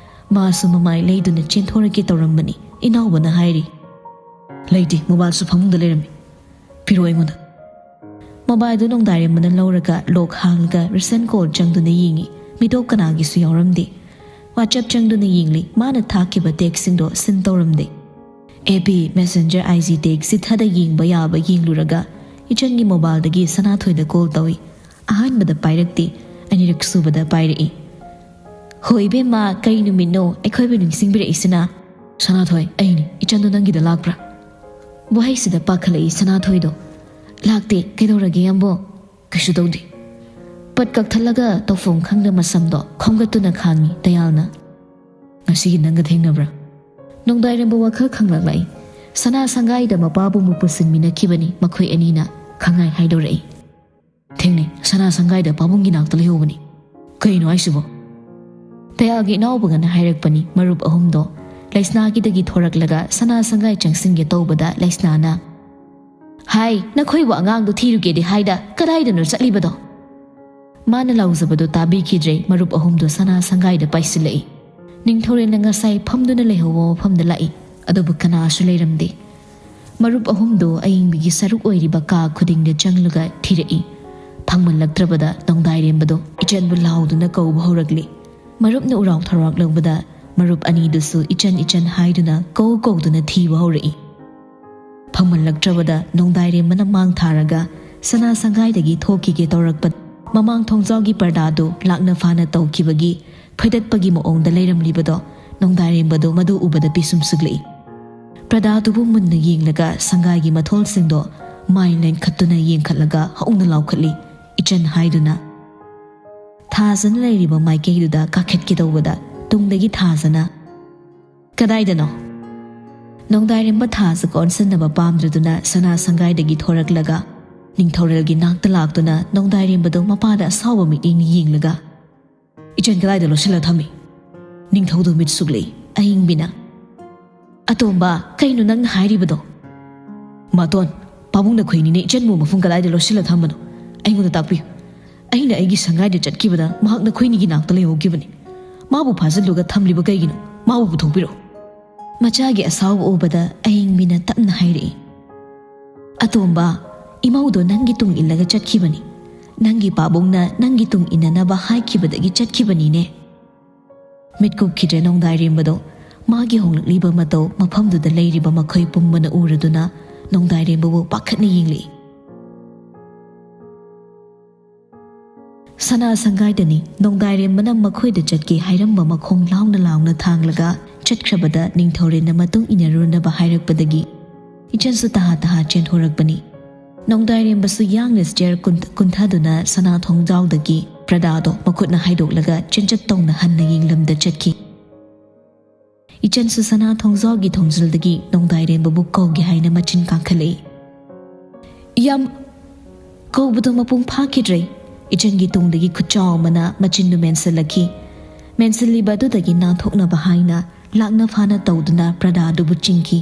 ꯃꯥꯁꯨ ꯃꯃꯥꯏ ꯂꯩꯗꯨꯅ ꯆꯦꯟꯊꯣꯔꯛꯀꯦ ꯇꯧꯔꯝꯕꯅꯤ꯫ ꯏꯅꯥꯎꯕꯅ ꯍꯥꯏꯔꯤ, "ꯂꯩꯇꯦ, ꯃꯣꯕꯥꯏꯜꯁꯨ ꯐꯃꯨꯡꯗ ꯂꯩꯔꯝꯃꯤ꯫ ꯄꯤꯔꯛꯑꯣ ꯑꯩꯉꯣꯟꯗ꯫" ꯃꯣꯕꯥꯏꯜꯗꯨ ꯅꯣꯡꯗꯥꯏꯔꯦꯝꯕꯅ ꯂꯧꯔꯒ ꯂꯣꯛ ꯍꯥꯡꯂꯒ ꯔꯤꯁꯦꯟ ꯀꯣꯜ ꯆꯪꯗꯨꯅ ꯌꯦꯡꯉꯤ꯫ ꯃꯤꯇꯣꯞ ꯀꯅꯥꯒꯤꯁꯨ ꯌꯥꯎꯔꯝꯗꯦ꯫ ꯋꯥꯆꯞ ꯆꯪꯗꯨꯅ ꯌꯦꯡꯂꯤ꯫ ꯃꯥꯅ ꯊꯥꯈꯤꯕ ꯇꯦꯛꯁꯁꯤꯡꯗꯣ ꯁꯤꯟ ꯇꯧꯔꯝꯗꯦ꯫ ꯑꯦꯐ ꯕꯤ, ꯃꯦꯁꯦꯟꯖꯔ, ꯑꯥꯏ ꯖꯤ ꯇꯦꯛꯁ ꯆꯤꯠꯊꯗ ꯌꯦꯡꯕ ꯌꯥꯕ ꯌꯦꯡꯂꯨꯔꯒ ꯏꯆꯟꯒꯤ ꯃꯣꯕꯥꯏꯜꯗꯒꯤ ꯁꯅꯥꯊꯣꯏꯗ ꯀꯣꯜ ꯇꯧꯏ꯫ ꯑꯍꯥꯟꯕꯗ ꯄꯥꯏꯔꯛꯇꯦ꯫ ꯑꯅꯤꯔꯛ ꯁꯨꯕꯗ ꯄꯥꯏꯔꯛꯏ꯫ "ꯍꯣ ꯏꯕꯦꯝꯃ, ꯀꯩ ꯅꯨꯃꯤꯠꯅꯣ ꯑꯩꯈꯣꯏꯕꯨ ꯅꯤꯡꯁꯤꯡꯕꯤꯔꯛꯏꯁꯤꯅ?" "ꯁꯅꯥꯊꯣꯏ, ꯑꯩꯅꯤ꯫ ꯏꯆꯟꯗꯣ ꯅꯪꯒꯤꯗ ꯂꯥꯛꯄ꯭ꯔꯥ?" ꯋꯥꯍꯩꯁꯤꯗ ꯄꯥꯈꯠꯂꯛꯏ ꯁꯅꯥꯊꯣꯏꯗꯣ꯫ "ꯂꯥꯛꯇꯦ꯫ ꯀꯩꯗꯧꯔꯒꯦ ꯌꯥꯝꯕꯣ?" "ꯀꯩꯁꯨ ꯇꯧꯗꯦ꯫" ꯄꯠ ꯀꯛꯊꯠꯂꯒ ꯇꯧꯐꯝ ꯈꯪꯗ ꯃꯁꯝꯗꯣ ꯈꯣꯝꯒꯠꯇꯨꯅ ꯈꯥꯡꯉꯤ ꯇꯌꯥꯜꯅ꯫ "ꯉꯁꯤꯒꯤ ꯅꯪꯒ ꯊꯦꯡꯅꯕ꯭ꯔꯥ?" ꯅꯣꯡꯗꯥꯏꯔꯦꯝꯕ ꯋꯥꯈꯜ ꯈꯪꯂꯛꯂꯛꯏ꯫ ꯁꯅꯥ ꯁꯪꯒꯥꯏꯗ ꯃꯄꯥꯕꯨ ꯑꯃꯨꯛ ꯄꯨꯁꯤꯟꯃꯤꯟꯅꯈꯤꯕꯅꯤ ꯃꯈꯣꯏ ꯑꯅꯤꯅ꯫ ꯈꯪꯉꯥꯏ ꯍꯥꯏꯗꯣꯔꯛꯏ꯫ "ꯊꯦꯡꯅꯩ, ꯁꯅꯥ ꯁꯪꯒꯥꯏꯗ ꯄꯥꯕꯨꯡꯒꯤ ꯅꯥꯛꯇ ꯂꯩꯍꯧꯕꯅꯤ꯫" "ꯀꯩꯅꯣ ꯍꯥꯏꯁꯤꯕꯣ?" ꯇꯌꯥꯜꯒꯤ ꯏꯅꯥꯎꯕꯒꯅ ꯍꯥꯏꯔꯛꯄꯅꯤ ꯃꯔꯨꯞ ꯑꯍꯨꯝꯗꯣ꯫ ꯂꯩꯁꯅꯥꯒꯤꯗꯒꯤ ꯊꯣꯔꯛꯂꯒ ꯁꯅꯥ ꯁꯪꯒꯥꯏ ꯆꯪꯁꯤꯟꯒꯦ ꯇꯧꯕꯗ ꯂꯩꯁꯅꯥꯅ, "ꯍꯥꯏ, ꯅꯈꯣꯏꯕꯨ ꯑꯉꯥꯡꯗꯣ ꯊꯤꯔꯨꯒꯦꯗꯤ ꯍꯥꯏꯗ, ꯀꯗꯥꯏꯗꯅꯣ ꯆꯠꯂꯤꯕꯗꯣ?" ꯃꯥꯅ ꯂꯥꯎꯖꯕꯗꯨ ꯇꯥꯕꯤꯈꯤꯗ꯭ꯔꯦ꯫ ꯃꯔꯨꯞ ꯑꯍꯨꯝꯗꯨ ꯁꯅꯥ ꯁꯪꯒꯥꯏꯗ ꯄꯥꯏꯁꯤꯜꯂꯛꯏ꯫ ꯅꯤꯡꯊꯧꯔꯦꯜꯅ ꯉꯁꯥꯏ ꯐꯝꯗꯨꯅ ꯂꯩꯍꯧꯕ ꯃꯐꯝꯗ ꯂꯥꯛꯏ, ꯑꯗꯨꯕꯨ ꯀꯅꯥꯁꯨ ꯂꯩꯔꯝꯗꯦ꯫ ꯃꯔꯨꯞ ꯑꯍꯨꯝꯗꯨ ꯑꯏꯪꯕꯤꯒꯤ ꯁꯔꯨꯛ ꯑꯣꯏꯔꯤꯕ ꯀꯥ ꯈꯨꯗꯤꯡꯗ ꯆꯪꯂꯒ ꯊꯤꯔꯛꯏ꯫ ꯐꯪꯃꯜꯂꯛꯇ꯭ꯔꯕꯗ ꯅꯣꯡꯗꯥꯏꯔꯦꯝꯕꯗꯨ ꯏꯆꯟꯕꯨ ꯂꯥꯎꯗꯨꯅ ꯀꯧꯕ ꯍꯧꯔꯛꯂꯤ꯫ ꯃꯔꯨꯞꯅ ꯎꯔꯥꯎ ꯊꯔꯥꯎꯔꯛꯂꯕꯗ ꯃꯔꯨꯞ ꯑꯅꯤꯗꯨꯁꯨ ꯏꯆꯟ ꯏꯆꯟ ꯍꯥꯏꯗꯨꯅ ꯀꯧ ꯀꯧꯗꯨꯅ ꯊꯤꯕ ꯍꯧꯔꯛꯏ꯫ ꯐꯪꯃꯜꯂꯛꯇ꯭ꯔꯕꯗ ꯅꯣꯡꯗꯥꯏꯔꯦꯝꯕꯅ ꯃꯥꯡ ꯊꯥꯔꯒ ꯁꯅꯥ ꯁꯪꯒꯥꯏꯗꯒꯤ ꯊꯣꯛꯈꯤꯒꯦ ꯇꯧꯔꯛꯄ ꯃꯃꯥꯡ ꯊꯣꯡꯖꯥꯎꯒꯤ ꯄꯔꯗꯥꯗꯨ ꯂꯥꯛꯅ ꯐꯥꯅ ꯇꯧꯈꯤꯕꯒꯤ ꯐꯣꯏꯗꯠꯄꯒꯤ ꯃꯑꯣꯡꯗ ꯂꯩꯔꯝꯂꯤꯕꯗꯣ ꯅꯣꯡꯗꯥꯏꯔꯦꯝꯕꯗꯨ ꯃꯗꯨ ꯎꯕꯗ ꯄꯤꯁꯨꯝ ꯁꯨꯛꯂꯛꯏ꯫ ꯄꯔꯗꯥꯗꯨꯕꯨ ꯃꯨꯟꯅ ꯌꯦꯡꯂꯒ ꯁꯪꯒꯥꯏꯒꯤ ꯃꯊꯣꯜꯁꯤꯡꯗꯣ ꯃꯥꯏ ꯂꯦꯟꯈꯠꯇꯨꯅ ꯌꯦꯡꯈꯠꯂꯒ ꯍꯧꯅ ꯂꯥꯎꯈꯠꯂꯤ, ꯏꯆꯟ ꯍꯥꯏꯗꯨꯅ꯫ ꯊꯥꯖꯅ ꯂꯩꯔꯤꯕ ꯃꯥꯏꯀꯩꯗꯨꯗ ꯀꯥꯈꯠꯀꯦ ꯇꯧꯕꯗ ꯇꯨꯡꯗꯒꯤ ꯊꯥꯖꯅ, "ꯀꯗꯥꯏꯗꯅꯣ?" ꯅꯣꯡꯗꯥꯏꯔꯦꯝꯕ ꯊꯥꯖ ꯀꯣꯟꯁꯤꯟꯅꯕ ꯄꯥꯝꯗ꯭ꯔꯗꯨꯅ ꯁꯅꯥ ꯁꯪꯒꯥꯏꯗꯒꯤ ꯊꯣꯔꯛꯂꯒ ꯅꯤꯡꯊꯧꯔꯦꯜꯒꯤ ꯅꯥꯛꯇ ꯂꯥꯛꯇꯨꯅ ꯅꯣꯡꯗꯥꯏꯔꯦꯝꯕꯗꯨ ꯃꯄꯥꯗ ꯑꯁꯥꯎꯕ ꯃꯤꯠꯌꯦꯡꯅ ꯌꯦꯡꯂꯒ, "ꯏꯆꯟ ꯀꯗꯥꯏꯗ ꯂꯣꯠꯁꯤꯜꯂ ꯊꯝꯃꯤ?" ꯅꯤꯡꯊꯧꯗꯨ ꯃꯤꯠ ꯁꯨꯛꯂꯤ꯫ ꯑꯏꯪꯕꯤꯅ, "ꯑꯇꯣꯝꯕ, ꯀꯩꯅꯣ ꯅꯪꯅ ꯍꯥꯏꯔꯤꯕꯗꯣ?" "ꯃꯇꯣꯟ, "ꯄꯥꯕꯨꯡ, ꯅꯈꯣꯏꯅꯤꯅ ꯏꯆꯟꯕꯨ ꯃꯐꯝ ꯀꯗꯥꯏꯗ ꯂꯣꯠꯁꯤꯜꯂ ꯊꯝꯕꯅꯣ? ꯑꯩꯉꯣꯟꯗ ꯇꯥꯛꯄꯤꯌꯨ꯫ ꯑꯩꯅ ꯑꯩꯒꯤ ꯁꯪꯒꯥꯏꯗ ꯆꯠꯈꯤꯕꯗ ꯃꯍꯥꯛ ꯅꯈꯣꯏꯅꯤꯒꯤ ꯅꯥꯛꯇ ꯂꯩꯍꯧꯈꯤꯕꯅꯤ꯫ ꯃꯥꯕꯨ ꯐꯥꯖꯤꯜꯂꯨꯒ ꯊꯝꯂꯤꯕ ꯀꯩꯒꯤꯅꯣ? ꯃꯥꯕꯨ ꯄꯨꯊꯣꯛꯄꯤꯔꯛꯎ꯫" ꯃꯆꯥꯒꯤ ꯑꯁꯥꯎꯕ ꯎꯕꯗ ꯑꯏꯪꯕꯤꯅ ꯇꯞꯅ ꯍꯥꯏꯔꯛꯏ, "ꯑꯇꯣꯝꯕ, ꯏꯃꯧꯗꯣ ꯅꯪꯒꯤ ꯇꯨꯡ ꯏꯜꯂꯒ ꯆꯠꯈꯤꯕꯅꯤ꯫ ꯅꯪꯒꯤ ꯄꯥꯕꯨꯡꯅ ꯅꯪꯒꯤ ꯇꯨꯡ ꯏꯟꯅꯅꯕ ꯍꯥꯏꯈꯤꯕꯗꯒꯤ ꯆꯠꯈꯤꯕꯅꯤꯅꯦ꯫" ꯃꯤꯠ ꯀꯨꯞꯈꯤꯗ꯭ꯔꯦ ꯅꯣꯡꯗꯥꯏꯔꯦꯝꯕꯗꯣ꯫ ꯃꯥꯒꯤ ꯍꯣꯡꯂꯛꯂꯤꯕ ꯃꯇꯧ ꯃꯐꯝꯗꯨꯗ ꯂꯩꯔꯤꯕ ꯃꯈꯣꯏ ꯄꯨꯝꯕꯅ ꯎꯔꯗꯨꯅ ꯅꯣꯡꯗꯥꯏꯔꯦꯝꯕꯕꯨ ꯄꯥꯈꯠꯅ ꯌꯦꯡꯂꯛꯏ꯫ ꯁꯅꯥ ꯁꯪꯒꯥꯏꯗꯅꯤ꯫ ꯅꯣꯡꯗꯥꯏꯔꯦꯝꯕꯅ ꯃꯈꯣꯏꯗ ꯆꯠꯀꯦ ꯍꯥꯏꯔꯝꯕ ꯃꯈꯣꯡ ꯂꯥꯎꯅ ꯂꯥꯎꯅ ꯊꯥꯡꯂꯒ ꯆꯠꯈ꯭ꯔꯕꯗ ꯅꯤꯡꯊꯧꯔꯦꯜꯅ ꯃꯇꯨꯡ ꯏꯟꯅꯔꯨꯅꯕ ꯍꯥꯏꯔꯛꯄꯗꯒꯤ ꯏꯆꯟꯁꯨ ꯇꯍꯥ ꯇꯍꯥ ꯆꯦꯟꯊꯣꯔꯛꯄꯅꯤ꯫ ꯅꯣꯡꯗꯥꯏꯔꯦꯝꯕꯁꯨ ꯌꯥꯡꯅ ꯁ꯭ꯇꯦꯌꯔ ꯀꯨꯟ-, ꯀꯨꯟꯊꯗꯨꯅ ꯁꯅꯥ ꯊꯣꯡꯖꯥꯎꯗꯒꯤ ꯄ꯭ꯔꯗꯥꯗꯣ ꯃꯈꯨꯠꯅ ꯍꯥꯏꯗꯣꯛꯂꯒ ꯆꯦꯟꯆꯠ ꯇꯧꯅ ꯍꯟꯅ ꯌꯦꯡꯂꯝꯗ ꯆꯠꯈꯤ꯫ ꯏꯆꯟꯁꯨ ꯁꯅꯥ ꯊꯣꯡꯖꯥꯎꯒꯤ ꯊꯣꯡꯖꯤꯜꯗꯒꯤ ꯅꯣꯡꯗꯥꯏꯔꯦꯝꯕꯕꯨ ꯀꯧꯒꯦ ꯍꯥꯏꯅ ꯃꯆꯤꯟ ꯀꯥꯡꯈꯠꯂꯛꯏ꯫ "ꯌꯥꯝ..." ꯀꯧꯕꯗꯨ ꯃꯄꯨꯡ ꯐꯥꯈꯤꯗ꯭ꯔꯦ꯫ ꯏꯆꯟꯒꯤ ꯇꯨꯡꯗꯒꯤ ꯈꯨꯠꯆꯥꯎ ꯑꯃꯅ ꯃꯆꯤꯟꯗꯨ ꯃꯦꯟꯁꯤꯜꯂꯛꯈꯤ꯫ ꯃꯦꯟꯁꯤꯜꯂꯤꯕ ꯑꯗꯨꯗꯒꯤ ꯅꯥꯟꯊꯣꯛꯅꯕ ꯍꯥꯏꯅ ꯂꯥꯛꯅ ꯐꯥꯅ ꯇꯧꯗꯨꯅ ꯄ꯭ꯔꯗꯥꯗꯨꯕꯨ ꯆꯤꯡꯈꯤ꯫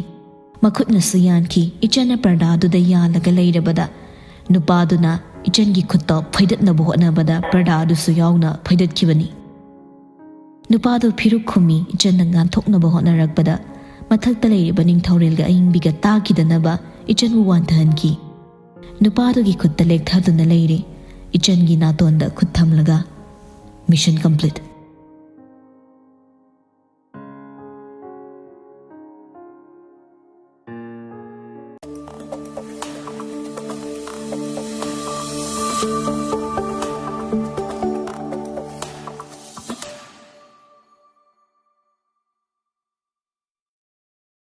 ꯃꯈꯨꯠꯅꯁꯨ ꯌꯥꯟꯈꯤ꯫ ꯏꯆꯟꯅ ꯄ꯭ꯔꯗꯥꯗꯨꯗ ꯌꯥꯜꯂꯒ ꯂꯩꯔꯕꯗ ꯅꯨꯄꯥꯗꯨꯅ ꯏꯆꯟꯒꯤ ꯈꯨꯠꯇꯣ ꯐꯣꯏꯗꯠꯅꯕ ꯍꯣꯠꯅꯕꯗ ꯄ꯭ꯔꯗꯥꯗꯨꯁꯨ ꯌꯥꯎꯅ ꯐꯣꯏꯗꯠꯈꯤꯕꯅꯤ꯫ ꯅꯨꯄꯥꯗꯨ ꯐꯤꯔꯨꯛ ꯈꯨꯝꯃꯤ꯫ ꯏꯆꯟꯅ ꯉꯥꯟꯊꯣꯛꯅꯕ ꯍꯣꯠꯅꯔꯛꯄꯗ ꯃꯊꯛꯇ ꯂꯩꯔꯤꯕ ꯅꯤꯡꯊꯧꯔꯦꯜꯒ ꯑꯏꯪꯕꯤꯒ ꯇꯥꯈꯤꯗꯅꯕ ꯏꯆꯟꯕꯨ ꯋꯥꯟꯊꯍꯟꯈꯤ꯫ ꯅꯨꯄꯥꯗꯨꯒꯤ ꯈꯨꯠꯇ ꯂꯦꯛꯊꯗꯨꯅ ꯂꯩꯔꯦ꯫ ꯏꯆꯟꯒꯤ ꯅꯥꯇꯣꯟꯗ ꯈꯨꯠ ꯊꯝꯂꯒ, "Mission complete꯫